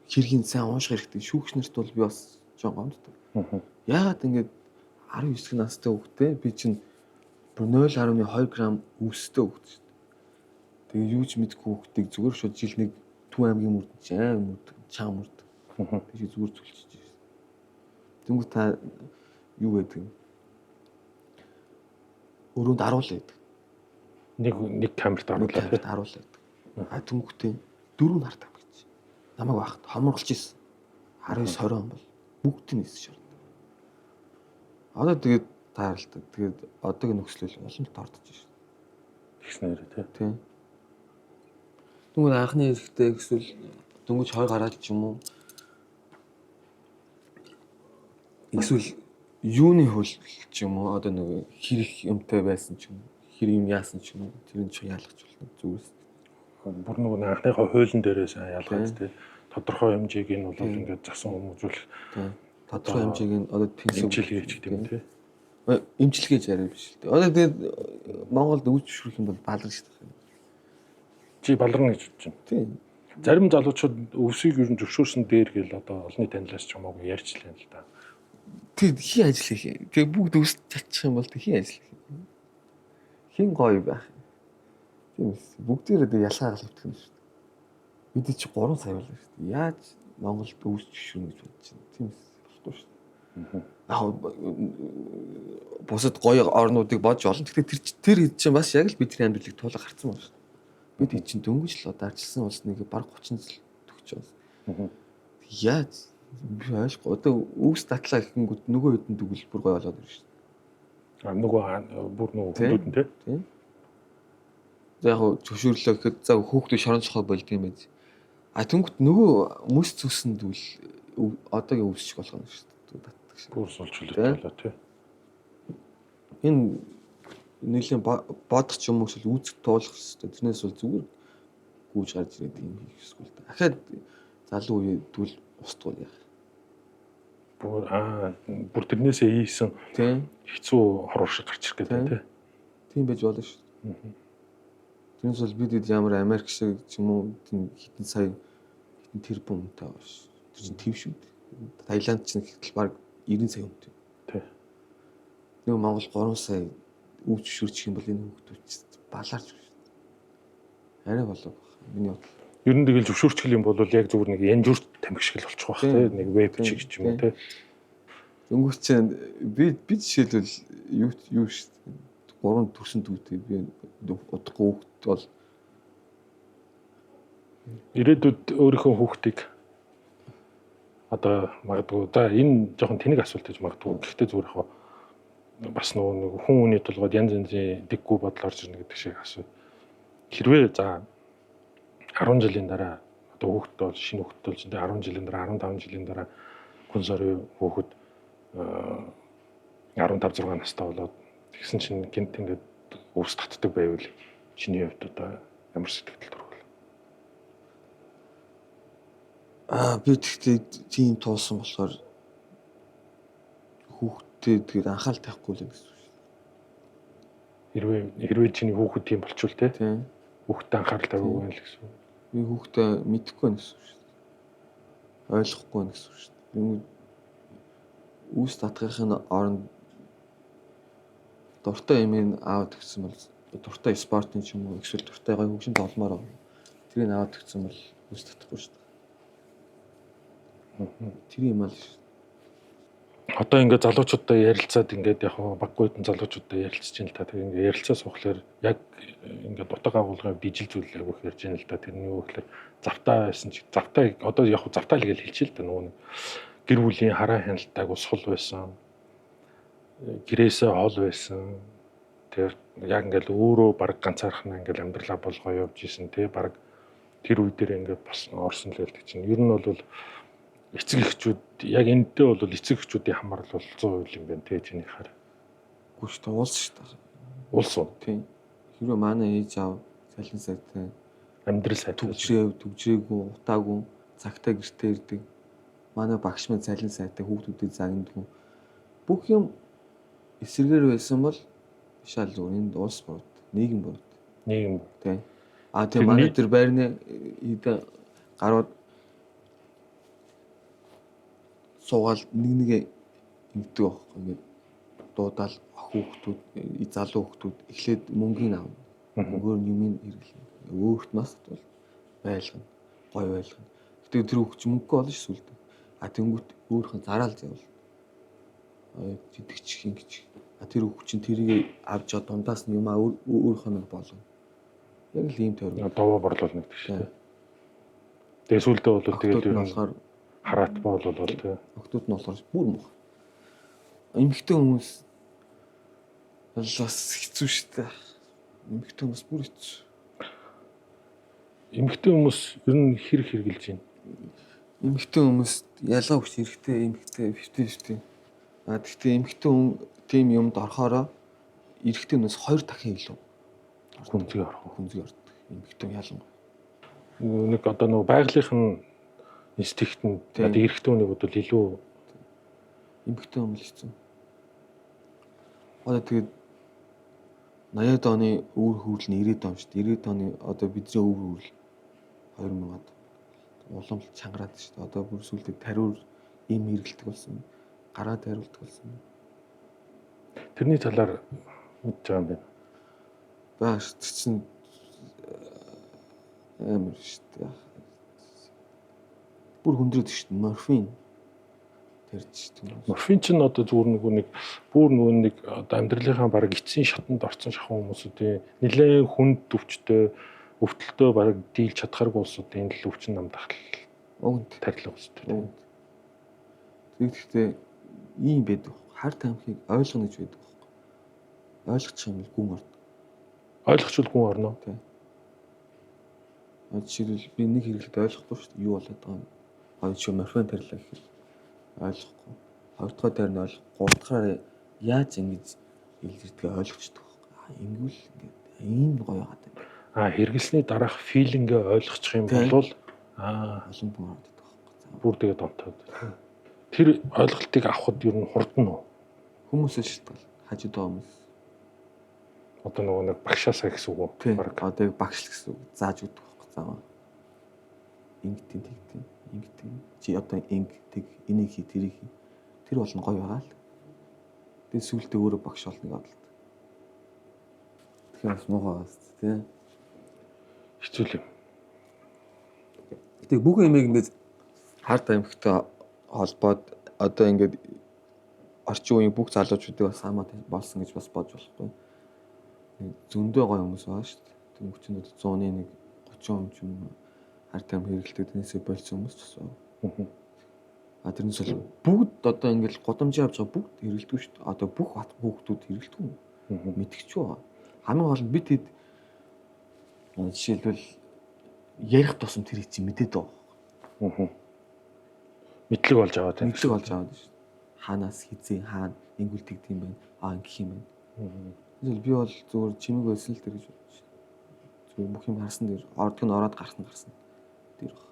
хэргийн сайн унших хэрэгтэй. Шүүгч нарт бол би бас жоон гомддог. Яагаад ингээд 19 настай хүүхдээ би чинь 0.2 г өвстэй хүүхэд шүү дээ. Тэгээ юу ч мэдэхгүй хүүхдийг зүгээр шууд жил нэг Төв аймгийн мөрд чинь мөрд чанга мөрд. Тэг зүгээр зүлчиж байсан. Тэнгүү та юу гэдэг юм? Өрөөнд аруулаа гэдэг. Нэг камерт оруулаа. Камерт аруулаа гэдэг. А тэнгүүтээ дөрөв нар тамхич. Намайг багт хомруулж ирсэн. 19 20 он бол бүгд нь эсэж шорд. Одоо тэгээд тааралтай. Тэгээд одоогийн нөхцөл улам л тордож шээ. Тэгснээр тий. Тийм. Тэгвэл анхны хэрэгтэй эсвэл дөнгөж хой гараад ч юм уу. Эсвэл юуны хөл ч юм уу одоо нэг хэрэг юмтай байсан ч юм уу хэрэг юм яасан ч юм уу тэр нь ч ялгаж болно зүгээс. Бүр нөгөө анхныхаа хуулийн дээрээ сайн ялгаад тий. Тодорхой хэмжээг нь бол ингээд засан хүмүүжүүлэх. Тий. Тодорхой хэмжээг нь одоо пенси эмчилгээ ч гэдэг юм тий. Эмчилгээ жараа биш л дээ. Одоо тэгээд Монголд өвч шүрх юм бол баларна шүү дээ. Чи баларна гэж бодож байна. Тийм. Зарим залуучууд өвсийг ер нь зөвшөөрсөн дээр гэл одоо олонний танилаас ч хамаагүй ярьчлаа л да. Тэг хин ажил хийх юм. Тэг бүгд өвс чадчих юм бол тэг хин ажил хийх юм. Хин гоё байх юм. Тийм эс. Бүгдээрээ тэг ялгаа галавдах юм шүү дээ. Бид чи 3 сая байлаа шүү дээ. Яаж Монголд өвс зөвшөөрнө гэж бодож байна. Тийм эс. Болохгүй шүү дээ. Яг бусад гоё орнуудыг бодж олон. Гэхдээ тэр тэр хэд чинь бас яг л бидний амьдралыг туулга гарцсан байна шүү дээ. Бид хэд чинь дөнгөж л одоо арчилсан улс нэг баг 30 жил төгсөж байгаа. Яаж би ойлгохгүй. Одоо өвс татлаа гэхэнгүүт нөгөө хэдэн төгөл бүр гоё болоод ирж шүү дээ. А нөгөө бүр нөгөө хүмүүс нь тий. Тийм. За яг зөвшөөрлөө гэхэд за хүүхдүүд шорон цохоо болд юм байж. А тэнгүүт нөгөө мөс цүсэн тэгвэл одоогийн өвс шиг болгоно шүү дээ. Татдаг шиг. Бүр сулчлалтай болоо тий. Энэ нийлэн бодох ч юм уу эсвэл үүсэх туулах хэрэгтэй. Тэрнээс бол зүгээр гүйж гарч ирээд юм хийх ёсгүй л да. Ахаад залуу үе тэгвэл устгуул яах. Бүр бүр тэрнээсээ ийсэн Тийм. хэцүү хор шиг гарч ирэх гэдэг тий. Тийм байж болно шүү. Тэрнээс бол бид хэд ямар Америк шиг ч юм уу тийм хэдэн сая хэдэн тэрбум хүнтэй байгаа шүү. Тэр чинь төв шүү дээ. Таиланд чинь гэтэл баг 90 сая хүнтэй. Тий. Нэг Монгол 3 сая өвч шүрчих юм бол энэ хүүхдүүд балаарч шүү дээ. Арай болов байх. Миний бодол. Ер нь тэгэл зөвшөөрчгөл юм бол яг зүгээр нэг янжуур тамхи шиг л болчих واخ тий. Нэг веб чиг ч юм уу тий. Дөнгөж чинь би би жишээлбэл юу юу шүү дээ. Гурван төрсөн дүүтэй би удахгүй хүүхэд бол ирээдүйд өөрийнхөө хүүхдийг одоо магадгүй за энэ жоохон тэнэг асуулт гэж магадгүй. Гэхдээ зүгээр яг бас нөгөө нэг хүн хүний толгойд янз янзын дэггүй бодол орж ирнэ гэдэг шиг асуу. Хэрвээ за 10 жилийн дараа одоо хүүхэд бол шинэ хүүхэд бол 10 жилийн дараа 15 жилийн дараа хүн сарын хүүхэд 15 6 настай болоод тэгсэн чинь гинт ингээд өвс татдаг байвал чиний хувьд одоо ямар сэтгэл төрөх вэ? Би тэгтээ тийм туулсан болохоор хүүхдээ тэгээд анхаарал тавихгүй л гэсэн үг шүү. Хэрвээ чиний хүүхэд тийм болчвол те. Тийм. Хүүхдээ анхаарал тавиагүй байх л гэсэн үг. Би хүүхдээ мэдэхгүй байх гэсэн үг шүү. Ойлгохгүй байх гэсэн үг шүү. Юм үүс татгахын оронд дуртай юм аваад өгсөн бол дуртай спортын ч юм уу эсвэл дуртай гоё хөгжим тогломоор байгаа. Тэрийг аваад өгсөн бол үүс татахгүй шүү дээ. Тэр юм ал шүү. Одоо ингээд залуучуудтай ярилцаад ингээд яг баггүй хэдэн залуучуудтай ярилцж байна л та. Тэгээ ингээд ярилцаа суухлаар яг ингээд утга агуулгын дижил зүйл айгүйх ярьж байна л да. Тэр нь юу гэхээр завтаа байсан чи завтаа одоо яг завтаа л гэж хэлчихээ л да. Нөгөө нэг гэр бүлийн хараа хяналт айгуу сул байсан. Гэрээсээ хол байсан. Тэр яг ингээд өөрөө баг ганцаархнаа ингээд амьдралаа болгоо явж исэн тий баг тэр үе дээр ингээд бас орсон л байдаг чинь. Ер нь бол эцэг эхчүүд яг энэтэй бол эцэг эхчүүдийн хамаарал бол 100% юм байна тий чиний хаар. Үгүй шүү дээ уулс шүү дээ. Улс уу? Тийм. Хэрвээ манай ээж аав цалин сайтай амьдрал сайтай төгжрээгүй, утаагүй, цагтаа гэртээ ирдэг. Манай багш маань цалин сайтай хүүхдүүдэд загнадаг. Бүх юм эсрэгээр байсан бол шал зүгээр энд улс бурууд, нийгэм бурууд. Нийгэм. Тийм. А тийм манай тэр байрны хэдэн гарууд суугаал нэг нэгэ ингэдэг байхгүй ингээд дуудаал охин хүүхдүүд, залуу хүүхдүүд эхлээд мөнгөний авна. Мөнгөөр нь юмыг хэрэглэнэ. Өөрт нас бол байлгана, гой байлгана. Гэтэ тэр хүүхд чинь мөнгөгүй болно ш сүлд. А тэнгүүт өөрөх нь зараал заавал. Тэдгч ингэж. А тэр хүүхд чинь тэрийг авч жоо дундаас нь юм өөрөх нь болгоно. Яг л ийм тойрог. Даваа борлуулна гэдэг шиг. Тэгээ сүлдээ бол тэгэл ер нь болохоор хараат боол бол тий. Охтууд нь болохоор бүр муухай. Эмэгтэй хүмүүс бол бас хэцүү шүү дээ. Эмэгтэй хүмүүс бүр хэцүү. Эмэгтэй хүмүүс ер нь хэр хэрэглэж байна? Эмэгтэй хүмүүс ялгаа хүч эрэгтэй эмэгтэй 50 50. А тэгтээ эмэгтэй хүн тийм юмд орохороо эрэгтэй хүмүүс 2 дахин илүү Гүнзгий орох. гүнзгий ордог. Эмэгтэй хүн ялангуяа. Нэг одоо нөгөө байгалийнх нь инстинкт нь Тийм. одоо эрэгтэй хүнийг бодвол илүү Эмэгтэй хүн л хэцүү. Одоо тэгээд 80-ад оны өвөр хөврөл нь 90-ад он шүү дээ. 90-ад оны одоо бидний өвөр хөврөл 2000-ад улам л чангараад шүү дээ. Одоо бүр сүүлдээ тариур им хэрэгэлдэг болсон. Гараа тариулдаг болсон. тэрний талаар мэдж байгаа юм байна. Баа шүү дээ. Чинь амар шүү дээ. Бүр хүндрээд шүү дээ. Морфин тарьж шүү дээ. Морфин чинь одоо зүгээр нөгөө нэг бүр нөгөө нэг одоо амьдралынхаа бараг эцсийн шатанд орсон шахуу хүмүүсүүдийн нэлээд хүнд өвчтөй өвдөлтөө бараг дийлж чадхааргүй улсуудын л өвчин намдах Уг нь тарилга өсдөг. Уг нь. Тэгэхдээ ийм байдаг. Хар тамхиг ойлгоно гэж байдаг байхгүй. Ойлгочих юм бол гүн ордог. Ойлгочвол гүн орно. Одоо жишээлбэл би нэг хэрэглээд ойлгохгүй шүү дээ. Юу болоод байгаа юм. Хоёр чи морфин тарилаа гэхэл ойлгохгүй. Хоёр дахь тарин ойлгох. Гурав дахьаар яаж ингэж илэрдгээ ойлгочдөг байхгүй. Аа ингэвэл ингээд ийм гоё яагаад юм. А хэрэглэсний дараах филингээ ойлгочих юм Тийм. бол аа Олон гүн ордог байхгүй. За, бүр тэгээд онтоод. Тэр ойлголтыг авахд ер нь хурдан уу? Хүмүүсээс шалтгаал. Хажууд байгаа хүмүүс. Одоо нөгөө нэг багшаасаа гэсэн үг үү? Тийм. Бараг. Одоо яг багш л гэсэн үг. Зааж өгдөг байхгүй заавал. Ингэтийн тэгтийн ингэтийн чи одоо инг тэг энийг хий тэрийг хий. Тэр болно гоё байгаа л. Тэгээ сүүлдээ өөрөө багш болно гэж бодлоо. Тэгэхээр бас муухай байгаас тий. Хэцүү л юм. Гэтэ бүх юмыг ингээд хар тамхитай холбоод одоо ингээд орчин үеийн бүх залуучуудыг бас хамаа болсон гэж бас бодож болохгүй. Нэг зөндөө гоё хүмүүс байгаа шүү дээ. Тэнгүүчэнд 100-ны нэг 30% ч юм уу хар тамхи хэрэглэдэг тэрнээсээ болсон хүмүүс ч бас байна. А тэрнээс бол бүгд одоо ингээд гудамжаар авч байгаа бүгд хэрэглэдэг шүү дээ. Одоо бүх бат хүүхдүүд хэрэглэдэг юм. Мэдгч байгаа. Хамгийн гол нь бид хэд жишээлбэл ярих тусам тэр чинь мэдээд байгаа. Мгм. Мэдлэг болж аваад байна. Мэдлэг олж аваад шүү дээ. Хаанаас хизээ хаана ингүүл тэгдэм юм байна. Аа ингэх юм байна. Эсвэл би бол зүгээр чимээг байсан л тэр гэж бодож байна. Зүгээр бүх юм харсан дээр ордог нь ороод гарсан гарсан тэр баг.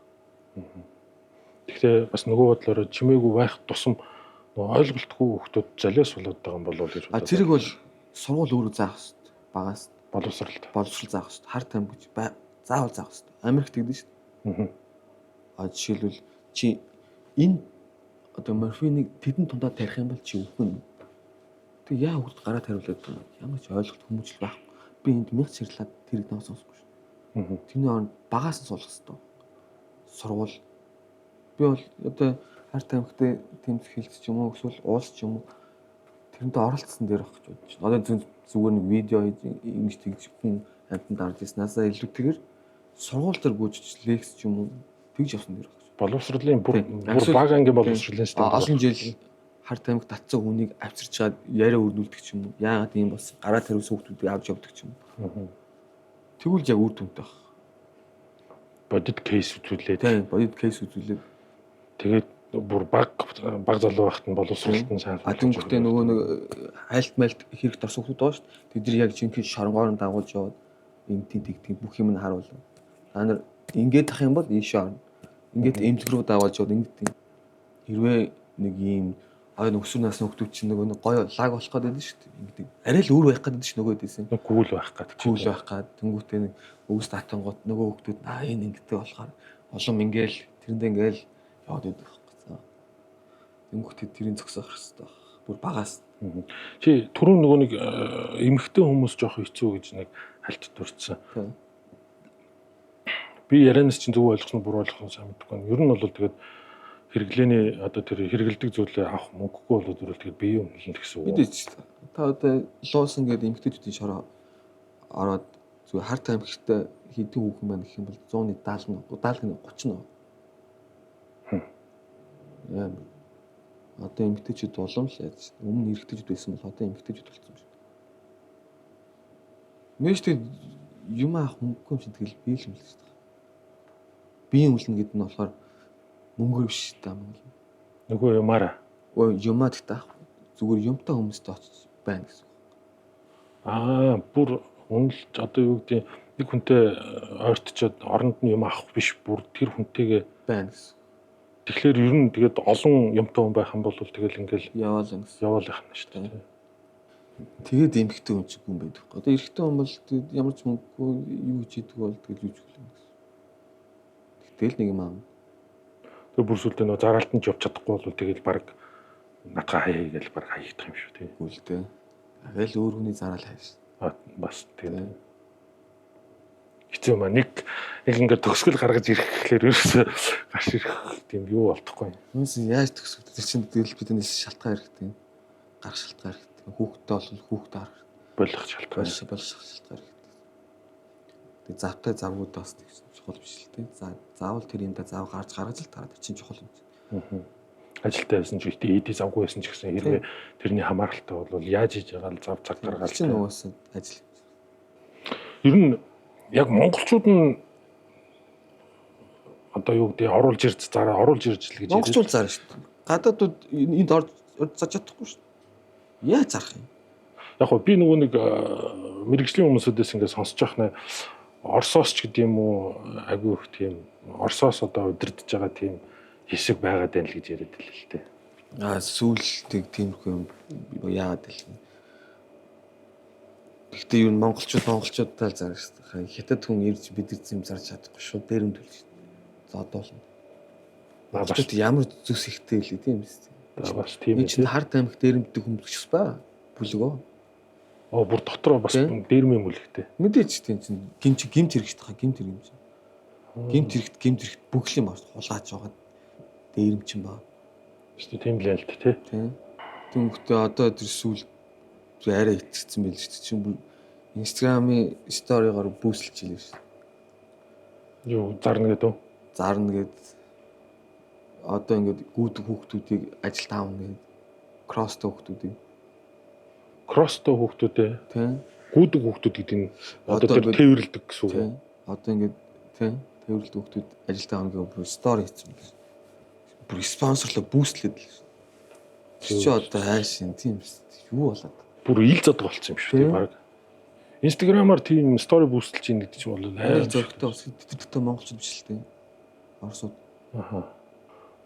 Гэхдээ бас нөгөө бодлороо чимээгүй байх тусам нөгөө ойлголтгүй хүүхдүүд золиос болоод байгаа юм болов уу гэж А бодоод. тэрийг бол сургууль өөрөө заах хэрэгтэй. Багаас боловсралт. боловсрал заах хэрэгтэй. Хар тамхи гэж заавал заах хэрэгтэй. Америкт тэгдэж шүү дээ. Мгм. А жишээлбэл чи энэ одоо морфиныг тэдэн тундаа тарих юм бол чи үхэн. Тэг яа хурд гараа тариулаад байна. Ямар ч ойлголт хүмүүжил байхгүй. Би энд мянга чирлаад тэрийг нав сонсохгүй шүү. Мгм. Тэрний оронд багаас нь суулгах хэрэгтэй. Сургууль би бол одоо хар тамхитай тэмцэх хилцэх ч юм уу эсвэл уулс ч юм уу тэрнтэй оролцсон дээр байх гэж бодож байна. Одоо зүгээр нэг видео хийж ингэж тэгж хүн амьтанд арж ирснаасаа илүүтэйгээр сургууль дээр гүйж лекц ч юм уу тэгж явсан дээр байх гэж. Боловсролын бүр Тийм. бүр бага ангийн боловсролын А, систем. олон жил хар тамхи татсан хүнийг авчирч чад яриа өрнүүлдэг ч юм уу. Яагаад ийм болсон? Гараа тариулсан хүмүүсийг авч явдаг ч юм уу. Мгм. Тэгвэл яг үр дүнтэй байх. Бодит кейс үзүүлээд Тийм, бодит кейс үзүүлээд тэгээд бүр баг баг залуу байхад нь боловсролт нь сайн. А дүнхтэй нөгөө нэг хайлт майлт хэрэгт орсон хүмүүс байгаа шүү дээ. Тэд нар яг жинхэнэ шоронгоор нь дагуулж яваад эмтийн тэгтийн бүх юм нь харуулна. Та нар ингээд ах юм бол ийшээ орно. Ингээд эмнэлэг рүү дагуулж яваад ингээд тийм. Хэрвээ нэг ийм ой өсвөр насны хүмүүс чинь нөгөө нэг гоё лаг болох гэдэг шүү дээ. Ингээд арай л өөр байх гэдэг ш нөгөө дэсэн. Нэг гүйл байх гэдэг. Кул байх гад тэнгуүтэй нэг өвс татангууд нөгөө хүмүүс аа энэ ингэдэг болохоор улам ингээл тэрэндээ ингээл яваад байдаг байхгүй. За. Тэнгуүтэй тэрийн зогсоох хэрэгтэй байх. Бүр багаас Мгм. Чи түрүүн нөгөө нэг эмэгтэй хүмүүс жоох хэцүү гэж нэг хальт дурдсан. Тийм. Би ярианаас чинь зөв ойлгосон уу буруу ойлгосон уу сайн мэдэхгүй байна. Ер нь бол тэгээд хэрэглээний одоо тэр хэрэгэлдэг зүйлээ авах мөнгөгүй болоод ирвэл тэгээд бие өмнөлнө гэсэн үг. Мэдээж л. Та одоо луусан гэдэг эмэгтэйчүүдийн шороо ороод зүгээр хар тамхитай хэдэн хүүхэн байна гэх юм бол 100-ны 70 нь 70 нь 30 нь. Амар. Одоо эмэгтэйчүүд улам л яаж өмнө эрэгтэйчүүд байсан бол одоо эмэгтэйчүүд болсон юм шиг. Мэж тэг юм аах мөнгөгүй юм шиг тэгэл би л юм л шүү дээ. Биеийн үлнэ гэдэг нь болохоор мөнгөөр биш шүү дээ Монгол. Нөгөө юмараа. Өө юмаа тэгтээ аах зүгээр юмтай хүмүүстэй очиж байна гэсэн. Аа бүр үнэлж одоо юу гэдэг нэг хүнтэй ойртчоод оронд нь юм авах биш бүр тэр хүнтэйгээ Байна гэсэн. тэгэхээр ер нь тэгээд олон юмтай хүн байх юм бол тэгэл ингээл Яваал юм гэсэн. яваал байх нь шүү дээ. Тэгээд эмэгтэй хүн чинь гүн байдаг. Одоо эрэгтэй хүн бол тэгээд ямар ч мөнгөгүй юу хийж идэг бол тэгэл юу ч хүлээн гэсэн. Тэгтэл нэг юм аав. Тэгээ бүр сүлдээ нөгөө зараалтанд явж чадахгүй бол тэгэл баг натгаа хаяа гээл баг хаягдах юм шүү тий. Үгүй л дээ. Агаал өөр хүний зараал хайш. Аа бас тэгээд хэцүү юм аа. Нэг нэг ингээд төгсгөл гаргаж ирэх гэхлээр ерөөсөө гарч ирэх тийм юу болдохгүй. Хүмүүс яаж төгсөв? Тэр чинь тэгэл бидний шалтгаан хэрэгтэй. Гарах шалтгаан хэрэгтэй. Хүүхдтэй бол хүүхдээ харах Болох шалтгаан. хэрэгтэй. Болох шалтгаан хэрэгтэй. Тэгээ завтай завгүй бас тэг чухал биш л дээ. За заавал тэр юмдаа зав гарч гаргаж л тараад тэр чинь чухал юм чинь. Ажилтаа байсан ч ихтэй эдий завгүй байсан ч гэсэн хэрвээ тэрний хамааралтай бол яаж хийж байгаа л зав цаг Тэр гаргаал. чинь угаасаа ажил. Ер нь яг монголчууд нь одоо юу гэдэг оруулж ирж зараа оруулж ирж л гэж Монголчууд зарна шүү дээ. Гадаадууд энд орж зарж чадахгүй шүү дээ. Яаж зарах юм? Яг гоо би нөгөө нэг мэрэгжлийн хүмүүсүүдээс ингээд сонсож байхнаа Оросоос ч гэдэг юм уу айгүй их тийм Оросоос одоо удирдах байгаа тийм хэсэг байгаад байна л гэж яриад байлаа л дээ. Аа сүүл тэг тиймэрхүү юм яагаад л юм. Гэхдээ юу н монголчууд монголчуудтай л зарна шүү дээ. Хятад хүн ирж бид нар зэм зарж чадахгүй шууд дээрэмдүүлж шүү дээ. Зодоолно. Бас Монголчууд ямар зүс ихтэй лээ тийм үст. бас тийм Энэ чинь хар тамхи дээрэмддэг хүмүүс ч ба бүлгөө. Оо бүр дотроо бас Тийм. дээрмийн мүлэгтэй. Мэдээч тийм чинь гимч гимт хэрэгт хаа гимт хэрэг юм чинь. Гимт хэрэгт гимт хэрэгт бүх юм бас хулгайж байгаа дээрэмчин ба. Шүү дээ тийм л ял тэ. Тийм. Тэнгүүтээ одоо тэр сүүл арай итгцэн байл шүү дээ. Чинь бүр Instagram-ийн story-гоор бүүсэлж илээ шүү. Юу зарна гэдэг үү? Зарна гэд одоо ингээд гүйдэг хүүхдүүдийг ажилд аавна гэд кросстой хүүхдүүдийг Кросстой хүүхдүүдээ тийм гүйдэг хүүхдүүд гэдэг нь одоо Одоо тэр ингээд- тээвэрлдэг гэсэн үг. тийм одоо ингээд тийм тээвэрлдэг хүүхдүүд ажилд аавна гэд бүр story хийсэн байл. Бүр спонсорлоо бүүслээд л шүү. Тэр чи одоо хайшин тийм шүү. Юу болоод Бүр ил зодог болцсон юм шүү Тийм. дээ баг. Инстаграмаар тийм стори бүүсэлж ийн гэдэг чинь бол айл айл зөрөгтэй бас тэр дотоо монголчууд биш л дээ. Оросууд Аха.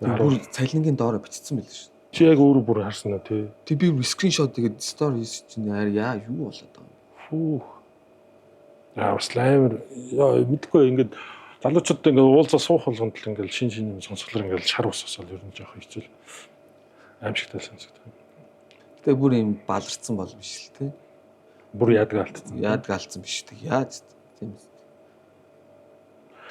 бүр цалингийн доороо бичсэн байл шүү. Чи яг өөрөө бүр харсан уу тий? Тэг би скриншот тэгээд стори хийсэн чинь яа яа юу болоод байгаа юм. Фүүх. Аа бас л амар яа мэдгүй ингээд залуучуудтай ингээд уулзаа суух болгонд л ингээд шин шин юм сонсголоор ингээд шар ус усаал ер нь жоох хэцүү. Аимшигтай сонсогдох. Гэтэ бүр юм баларцсан бол биш л те. Бүр яадаг алдсан. Яадаг алдсан биш тэг яаж тийм үү.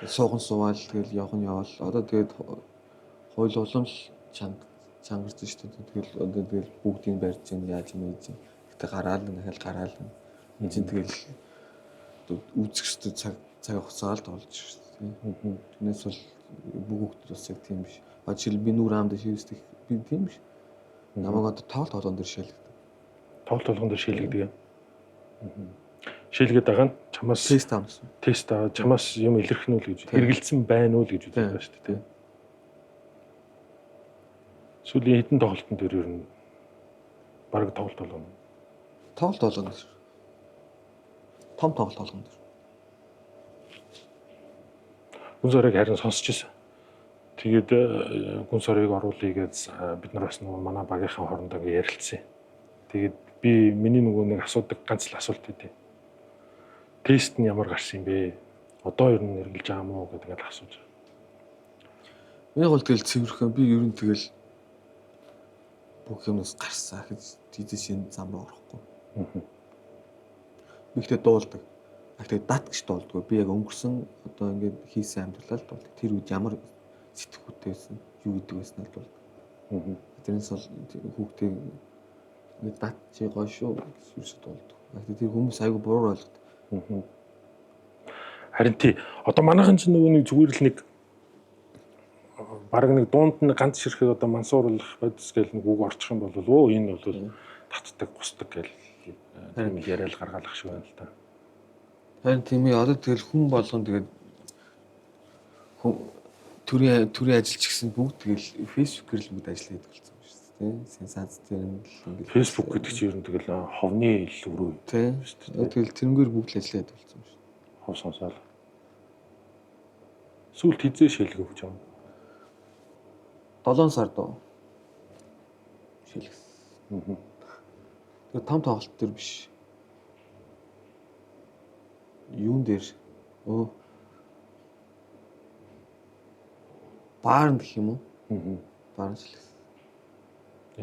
Тэг суухан суугаал тэгэл явах нь яваал. Одоо тэгээд хууль улам л чанга чангарч шүү дээ. Тэгэл одоо тэгэл бүгдийг барьж гин яаж юм ийж. Гэтэ гараал дахиад гараал. Энд чинь тэгэл одоо үзэх ёстой цаг цаг хугацаа л болж шүү дээ. Түүнээс бол бүх хүмүүс бас яг тийм биш. А жишээл би нүр аамд шивсдэх би тийм биш. Намайг одоо тоол тоолон дээр шилэгдэг. Тоглолт болгон дээр шилэгдэг юм. Шилгээд байгаа нь чамаас Тест авсан. тест аваа чамаас юм илэрхнэ үү л гэж Тийм. эргэлцсэн байна уу л гэж үздэг Тийм. байгаа шүү дээ. Сүүлийн хэдэн тоглолтын дээр ер нь баг тоглолт болгоно. Тоол тоолон дээр. Том тоглолт болгон дээр. Гүн сорыг харин сонсч ирсэн. Тэгээд гүн сорыг оруулъя гэж бид нар бас нөгөө манай багийнхаа хоорондоо ингээ ярилцсан. Тэгээд би миний нөгөө нэг асуудаг ганц л асуулт өгдөө. Тест нь ямар гарсан юм бэ? Одоо ер нь эргэлж байгаа мó гэдэг ингээл асууж байгаа. Миний гол тэгэл цэвэрхэн би ер нь тэгэл бүх юмнаас гарсан гэж тийзээс энэ зам руу орохгүй. Би ихтэй дуулдаг. А гэхдээ дат гэж дуулдаггүй. Би яг өнгөрсөн одоо ингээд хийсэн амьдралаа л дуулдаг. Тэр үед ямар сэтгхүүтэй байсан, юу гэдэг байсан л дуулдаг. Тэрнээс бол хүүхдээ ингээд дат чи гоё шүү гэж юусоо дуулдаг. А гэхдээ тэр хүмүүс айгүй буруур ойлгодог. Харин тий. Одоо манайхан ч нөгөө нэг зүгээр л нэг Бараг нэг дунд нь ганц ширхэг одоо мансууруулах бодис гэл нэг үг орчих юм бол өө энэ бол татдаг, гусдаг гэл тийм яриад гаргаалах шиг байна л да. Харин тийм ээ, одоо тэгэл хүн болгон тэгээд хүн төрийн ажилч гэсэн бүгд тэгэл Facebook-ээр л бүгд ажил хийдэг болсон юм шүү дээ. Сенсац дээр нь л ингээл Facebook гэдэг чинь ер нь тэгэл ховны ил өрөө. Тийм. Тэгэл тэрнгээр бүгд л ажил хийдэг болсон юм шүү. Хов сонсоол. Сүүлд хизээ шилдэг өгч юм. 7 сард уу? Шилгсэн. Тэгээ том тоглолт төр биш. Юун дээр баарнд гэх юм уу? Баарнд шилгсэн.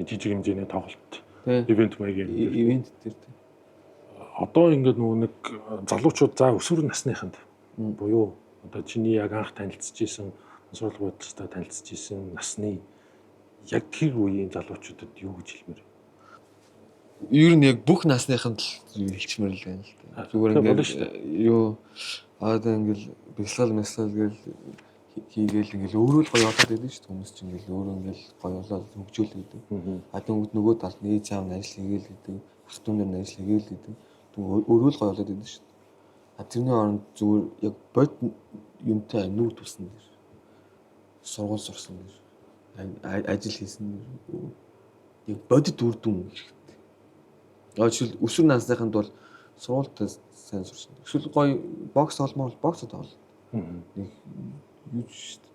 Жижиг хэмжээний тоглолт. Тий. Ивент маягийн. Ивент дээр тий. Одоо ингээд нөгөө нэг залуучууд за өсвөр насныханд буюу одоо чиний яг анх танилцж исэн сургууль бодолтой танилцж исэн насны яг тэр үеийн залуучуудад юу гэж хэлмээр? Ер нь яг бүх насныханд л хэлчмээр л байна л да. Зүгээр ингээд юу одоо ингээд бясалгал мясгал гээл хийгээл ингээл өөрөө л гоё болоод идэв шүү дээ. Хүмүүс чинь ингээл өөрөө ингээл гоё болоод хөгжөөл гэдэг. А тэнгууд нөгөө талд нь ээж аав нь ажил хийгээл гэдэг, ах дүү нар нь ажил хийгээл гэдэг. Тэгвэл өөрөө л гоё болоод идэв шүү дээ. А тэрний оронд зүгээр яг бод юмтай нүг тусан дэр. Сургууль сурсан дэр. Ажил хийсэн дэр. Яг бодит үр дүн хэрэгтэй. Жишээл өсвөр насныханд бол сургуультай сайн сурсан. Эсвэл гоё бокс тогломоор бол бокс тоглоо. Нэг юу ч шүү дээ.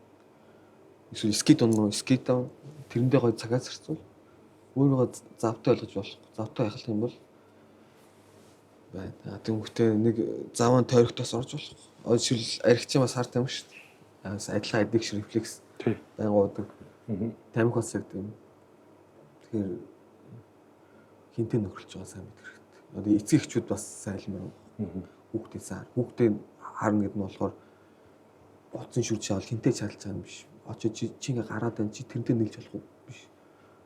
Эсвэл скейт унмаар скейт ав тэрэндээ гоё цагаа зарцуул. Өөрийгөө завтай ойлгож болох. Завтай байх юм бол байна. Тэнгүүтээ нэг заван тойрогтоос орж болох. Жишээл архич бас харт юм шүү дээ. Адилхан addiction reflex байнга уудаг. Тамхи бас яг тийм. Тэгэхээр хинтээ нөхөрлөж байгаа сайн мэдэх хэрэгтэй. Одоо эцэг эхчүүд бас сайлмаар хүүхдээ сайн. Хүүхдээ харна гэдэг нь болохоор утсан шүрж шавал хинтээ чадалж байгаа юм биш. Очиж чи ингээ гараад байна, чи тэрнтэй нийлж болох уу биш.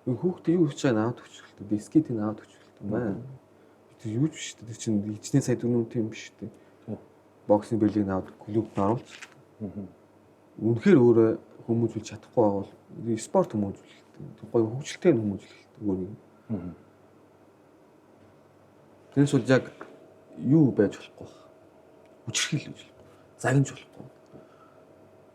Хүүхдээ юу хийж байгааг аваад өгч хэрэгтэй. Дискетийг аваад өгч хэрэгтэй байна. Тэр юу ч биш шүү дээ. Тэр чинь хичнээн сая төгрөг юм биш шүү дээ. Боксны бэлгийг аваад клубт оруулж. Үнэхээр өөрөө хүмүүжүүлж чадахгүй байгаа бол спорт хүмүүжүүлэх хэрэгтэй. Гоё хөгжилтэй хүмүүжүүлэх хэрэгтэй өөрийг. Тэрнээс бол яг юу байж болохгүй байх. Хүчирхийл байж болохгүй. Загнаж болохгүй.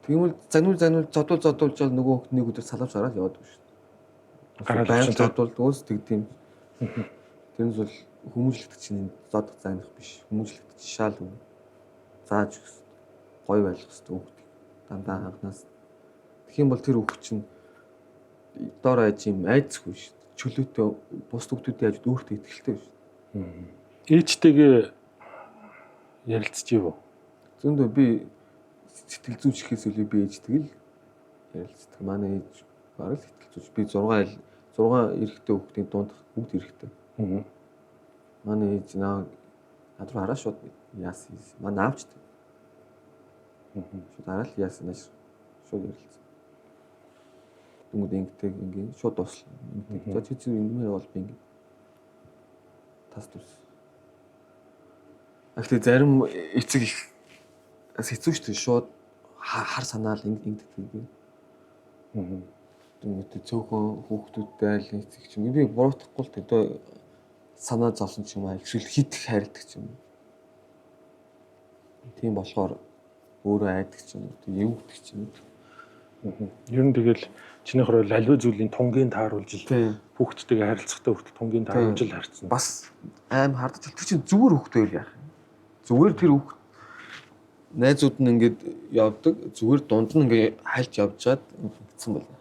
Тэгмэл загнуул зодуул жол нөгөө хөлт нэг өдөр салавч гараад яваад шүү дээ. Гараад байнга зодуул өөс тэгдэм. Тэрнээс бол хүмүүжлэгдэх чинь зодох загнах биш. Хүмүүжлэгдэх шаал үн. Зааж өгс. Гоё байх хэрэгтэй хүүхдийг. Дандаа анхнаас. Тэгэх юм бол тэр хүүхд чинь дор аж юм айцгүй шүү дээ. Чөлөөтэй бус хүүхдүүдийн ажид өөртөө ихтэй шүү дээ. Ээжтэйгээ ярилцж ив үү? Зөндөө би сэтгэл зүйч гэхээс илүү би ээжтэйг л ярилцдаг. Манай ээж бараг л сэтгэл зүйч. Би 6 эрэгтэй хүүхдийн дунд бүгд эрэгтэй. Манай ээж над руу хараа шууд яасан. Манай аавч тэг. Шууд хараа л яасан нааш шууд ярилцсан. Дүнгууд ингэдэг ингээ шууд дуслаа. За чи чи ингэмээр бол би ингээ тас тус. А гэхдээ зарим эцэг их бас хэцүү шүү дээ. Шууд хар санаал ингэдэг тийм. Дүнгууд цөөхөн хүүхдүүдтэй л эцэг ч юм. Би буруутгахгүй л дээ. Санаа зовсон ч юм аа эсвэл хит их хайрладаг ч юм. Тийм болохоор өөрөө айдаг ч юм уу, эвгдэг ч юм. Ер нь тэгэл чиний хорвол аливаа зүйлийн тунгийн тааруулж л хүүхдтэйгээ харилцахдаа хүртэл тунгийн тааруулж л харьцна. Бас аим хардаж тэр чинь зүгээр хүүхдээ байл яах юм. Зүгээр тэр хүүхд найзууд нь ингээд явдаг, зүгээр дунд нь ингээд хальж явжгаад ингэсэн бол.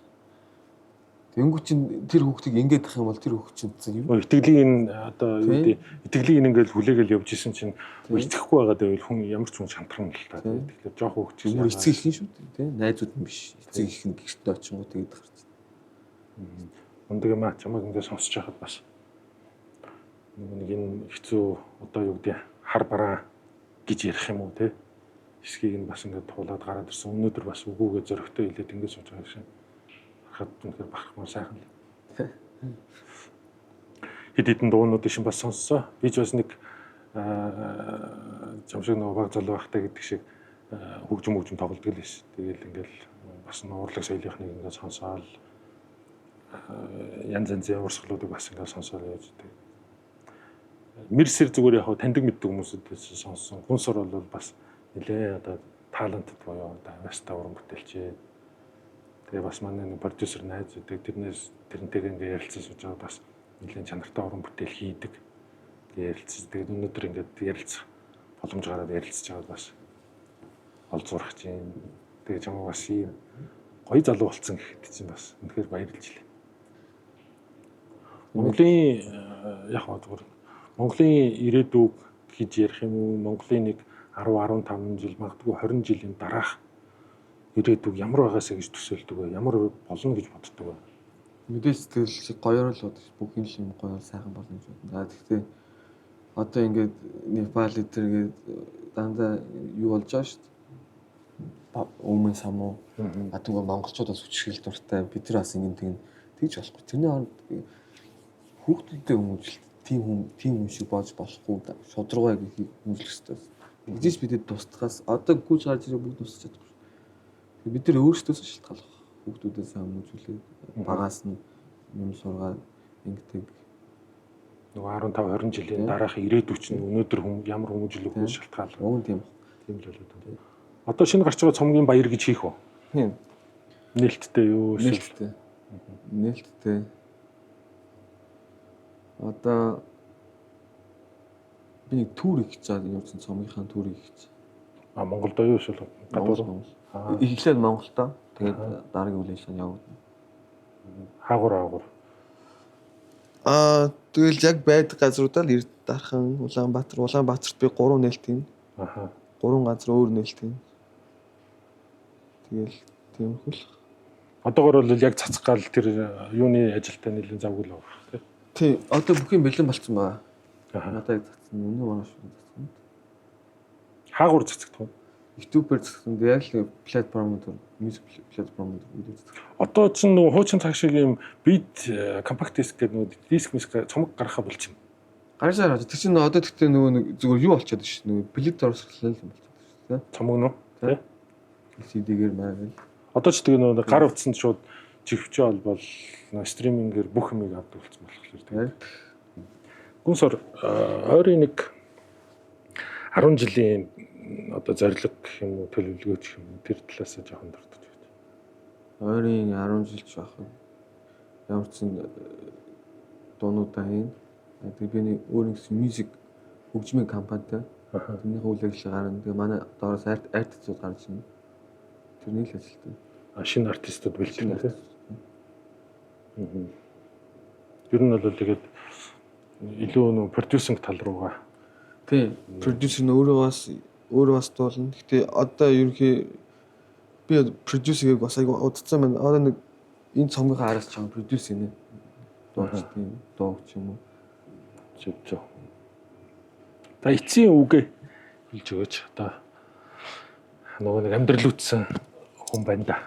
Тэнгүү чинь тэр хүүхдийг ингээд ах юм бол тэр хүүхд чинь юу? Итгэлийг нь одоо юу гэдэг итгэлийг ингээд хүлээгээл явж исэн чинь итгэхгүй байгаа гэвэл хүн ямар ч хүн шантарна л та. Тэгэхээр жоох хүүхд чинь эцэг их нь шүү дээ, тий? Найзууд нь биш. Эцэг их нь гэртээ очингуу тэгээд гарч. Ундаг юм аа чамайг ингээд сонсож байхад бас нэг энэ хэцүү одоо юу гэдэг хар бараа гэж ярих юм уу тий? Хэсгийг нь бас ингээд туулаад гараад ирсэн. Өнөөдөр бас үгүйгээ зөрөгтэй хэлээд ингээд сууж байгаа шин. Харахад үнэхээр бахархмаар сайхан л. Хэд хэдэн дуунуудын шин бас сонссоо. Би ч бас нэг чам шиг нөгөө баг залуу байхдаа гэдэг шиг хөгжим тоглодог л байсан. Тэгээл ингээл бас урлаг соёлынхныг ингээд сонсоол янз янзын урсгалуудыг бас ингээд сонсоол явж байдаг. Мэрсэр зүгээр яг таньдаг мэддэг хүмүүсүүдээс сонссон. Гүнсор бол бас нэлээ одоо talented буюу одоо авьяастай уран бүтээлч. Тэгээ бас манай нэг продюсер найз үүдэг. Тэрнээс тэрнтэйгээ ингээд ярилцсан сууж байгаа бас нэлээд чанартай уран бүтээл хийдэг. Тэгээ ярилцсан. Тэгээд өнөөдөр ингээд ярилцах боломж гараад ярилцж байгаа бас олзуурах чинь. Тэгээ чамаа бас ийм гоё залуу болцсон гэхэд чинь бас үнэхээр баярлж лээ. Монголын яг хаа зүгээр Монголын ирээдүг гэж ярих юм уу? Монголын нэг 10 15 жил магадгүй 20 жилийн дараах ирээдүг ямар байгаасаа гэж төсөөлдөг вэ? Ямар болно гэж боддог вэ? Мэдээж тэгэл гоёор л бодож бүх юм юм гоёор сайхан болно гэж бодно. За тэгтээ одоо ингээд Непал эдэр гээд дандаа юу болж байгаа шүү дээ. Өмнө самуу. А тэгвэл монголчууд бас хүчрхийлэл дуртай. Бид нар бас ингэн тэгнэ тэгж болохгүй. Тэрний хооронд хүүхдүүдтэй хүмүүжил тийм хүн шиг болж болохгүй шударгай гэхийг хүмүүжлэх хэрэгтэй. Тэгжээс бидэд тусдахаас одоо гүйж гарч ирээ бүгд тусч чадахгүй шүү. Бид нар өөрсдөөс шалтгааллах. Хүүхдүүдээ сайн хүмүүжүүлээд багаас нь юм сургаад ингэдэг. Нөгөө 15 20 жилийн дараах ирээдүйч нь өнөөдөр хүн ямар хүмүүжил өгөхөөс шалтгаална. Уг нь тийм. Тийм л болоод байна. Одоо шинэ гарч байгаа цомгийн баяр гэж хийх үү? Тийм. Нээлттэй юу? Нээлттэй. Нээлттэй. Одоо би нэг tour хийх гэж байгаа юм чинь цомгийнхаа tour хийх гэж. А Монголд юу эсвэл гадуур? Эхлээд Монголдо. Тэгээд дараагийн үйл ажиллагаа явагдана. Хаагур хаагур. Аа тэгэл яг байдаг газруудаа л Эрд Дархан, Улаанбаатар, Улаанбаатарт би 3 нээлт хийн. Аха. 3 газар өөр нээлт хийн. Тэгэл тиймэрхүү л. Одоогор бол яг цацах гал тэр юуны ажилтаа нэлээд завгүй л байгаа тий. Тий, одоо бүх юм бэлэн болцсон байгаа. Аха. Надад яг цацсан. Өмнө манай шүү цацсан. Хаагур цацагдах уу? YouTube-ээр цацсан. Яг л платформ дээр, music платформ дээр видео цацсан. Одоо чинь нөгөө хуучин цаг шиг юм бит компакт диск гэдэг нөгөө диск миск цомог гаргахаа болчихно. Гарч байгаа. Тэр чинь одоо тэгтээ нөгөө нэг зүгээр юу болчиход шүү. Нөгөө плит орсголол юм болчиход шүү дээ. Цомог нөө. Тий. CD-гээр маяг. Одоо ч тэгээ нөгөө гар утсанд шууд живчээ холбоол стримингээр бүх юмыг авдаг болсон болохоор тэгээ. Гүнсор ойрын нэг 10 жилийн одоо зорилго гэх юм уу төлөвлөгөө гэх юм уу тэр талаас нь жоохон дурдж өгч. Ойрын 10 жил ч байх. Ямар ч сан дуунуудаа хийн. Тэгээ би нэг өөр нэгсэн music хөгжмийн компанитай. Тэрнийхээ үйл ажиллагаа гарна. Тэгээ манай доороос артистууд гарч ирнэ. Тэрний л ажилтан. Шинэ артистууд бэлтгэн тий. Ер нь бол тэгээд илүү нөө producing тал руугаа. Тий. Продюсер нь өөрөө бас дуулна. Гэтэ одоо ерөнхий би продюсерийг бас айгу удацсан байна. Одоо нэг энэ цомгийнхаа араас чам продюс хийнэ. Дууч тийм, дууг ч юм уу. Зөв зөв. За эцсийн үгээ хэлж өгөөч. Одоо нөгөө нэг амьдрал үтсэн хүн байна да.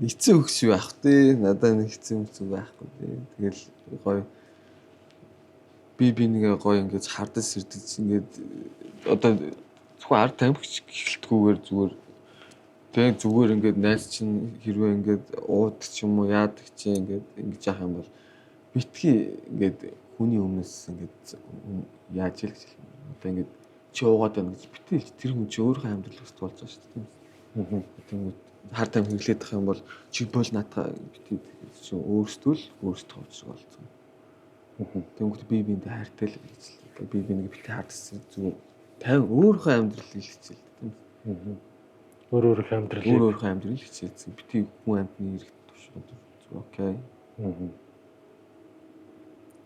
Эцсийн үгс юу байх вэ? Надад нэг эцсийн үгс байхгүй тий. Тэгэл гоё би нэгэ гоё ингэж хардаж сэрдэж ингээд одоо зөвхөн ард тамхич гэлтгүүгээр зүгээр тэг зүгээр ингээд найз чинь хэрвээ ингээд уудаг ч юм уу яадаг чи ингээд ингэж яах юм бол битгий ингээд хүний өмнөөс ингээд яаж ил гэж хэлнэ. Одоо ингээд чи уугаад байна гэж битгий хэлж тэр хүн чи өөрийнхөө амьдрал өст болж байгаа шүү дээ. Тийм. Тэнгүүт хар тамхи хэрэглээд их юм бол чи бол наадах битгий чи өөрсдөө л өөрсдөө учраг болцсон. Тэнгүүт би биэндээ хайртай л гэж л би нэг битгий хардсан зүгээр тайван өөрийнхөө амьдралыг хичээл тийм. Өөр өөрийнхөө амьдралыг өөр өөрийнхөө амьдралыг хичээлсэн. Битгий хүн амьтны эрэгт тушаад зүгээр окей.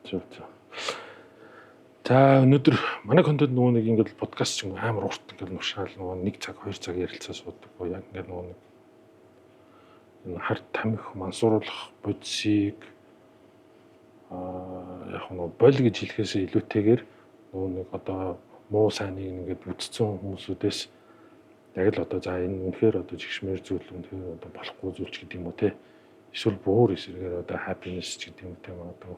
Зөв зөв. За өнөөдөр манай контент нөгөө нэг ингээд подкаст ч юм амар урт ингээд нуршаал нөгөө 1 цаг 2 цаг ярилцаа суудаг. Яг ингээд нөгөө нэг энэ хар тамхи мансууруулах бодисыг яг нөгөө боль гэж хэлэхээсээ илүүтэйгээр нөгөө нэг одоо муу сайныг ингээд үтцсэн хүмүүсүүдээс яг л одоо за энэ үнэхээр одоо жигшмээр зүйл үнэхээр одоо болохгүй зүйл ч гэдэг юм уу те эсвэл буур эсрэгээр одоо happiness ч гэдэг юм те магадгүй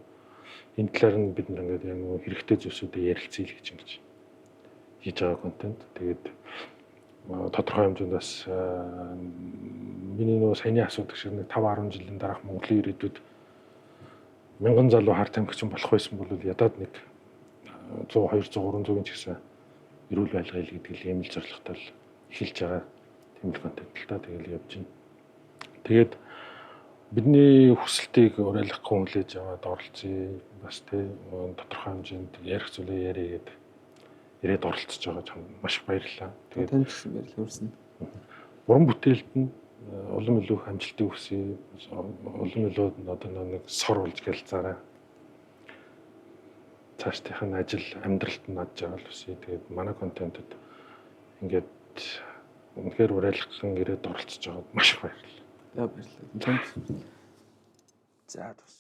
энэ талаар нь бид нар ингээд яг нөгөө хэрэгтэй зүйлсүүдээ ярилцъя л гэж ингэж хийж байгаа контент. Тэгээд Тодорхой хэмжээнд бас миний нөгөө саяны асуудаг шиг нэг 5 10 жилийн дараах Монголын ирээдүйд мянган залуу хар тамхичин болох байсан бол ядаад нэг 100 200 300-ын ч гэсэн эрүүл байлгая л гэдэг л юм л зорилготой л эхэлж байгаа тийм л контент л та тэгэл явж байна. Тэгээд бидний хүсэлтийг уриалгахгүй хүлээж аваад оролцъё. Бас тий тодорхой хэмжээнд ярих зүйлээ яриа гэдэг ирээд оролцож байгаа чам маш их баярлалаа. Тэгээд танд гэсэн баярлалаа хүрсэн. Уран бүтээлд нь улам илүү их амжилтыг хүсье. Улам илүү одоо нэг сор болж гэлзаарай. Цаашдынх нь ажил амьдралд нь над жаргал хүсье. Тэгээд манай контентэд ингээд үнэхээр уриалган ирээд оролцож байгаад маш их баярлалаа. За баярлалаа. Танд за тус.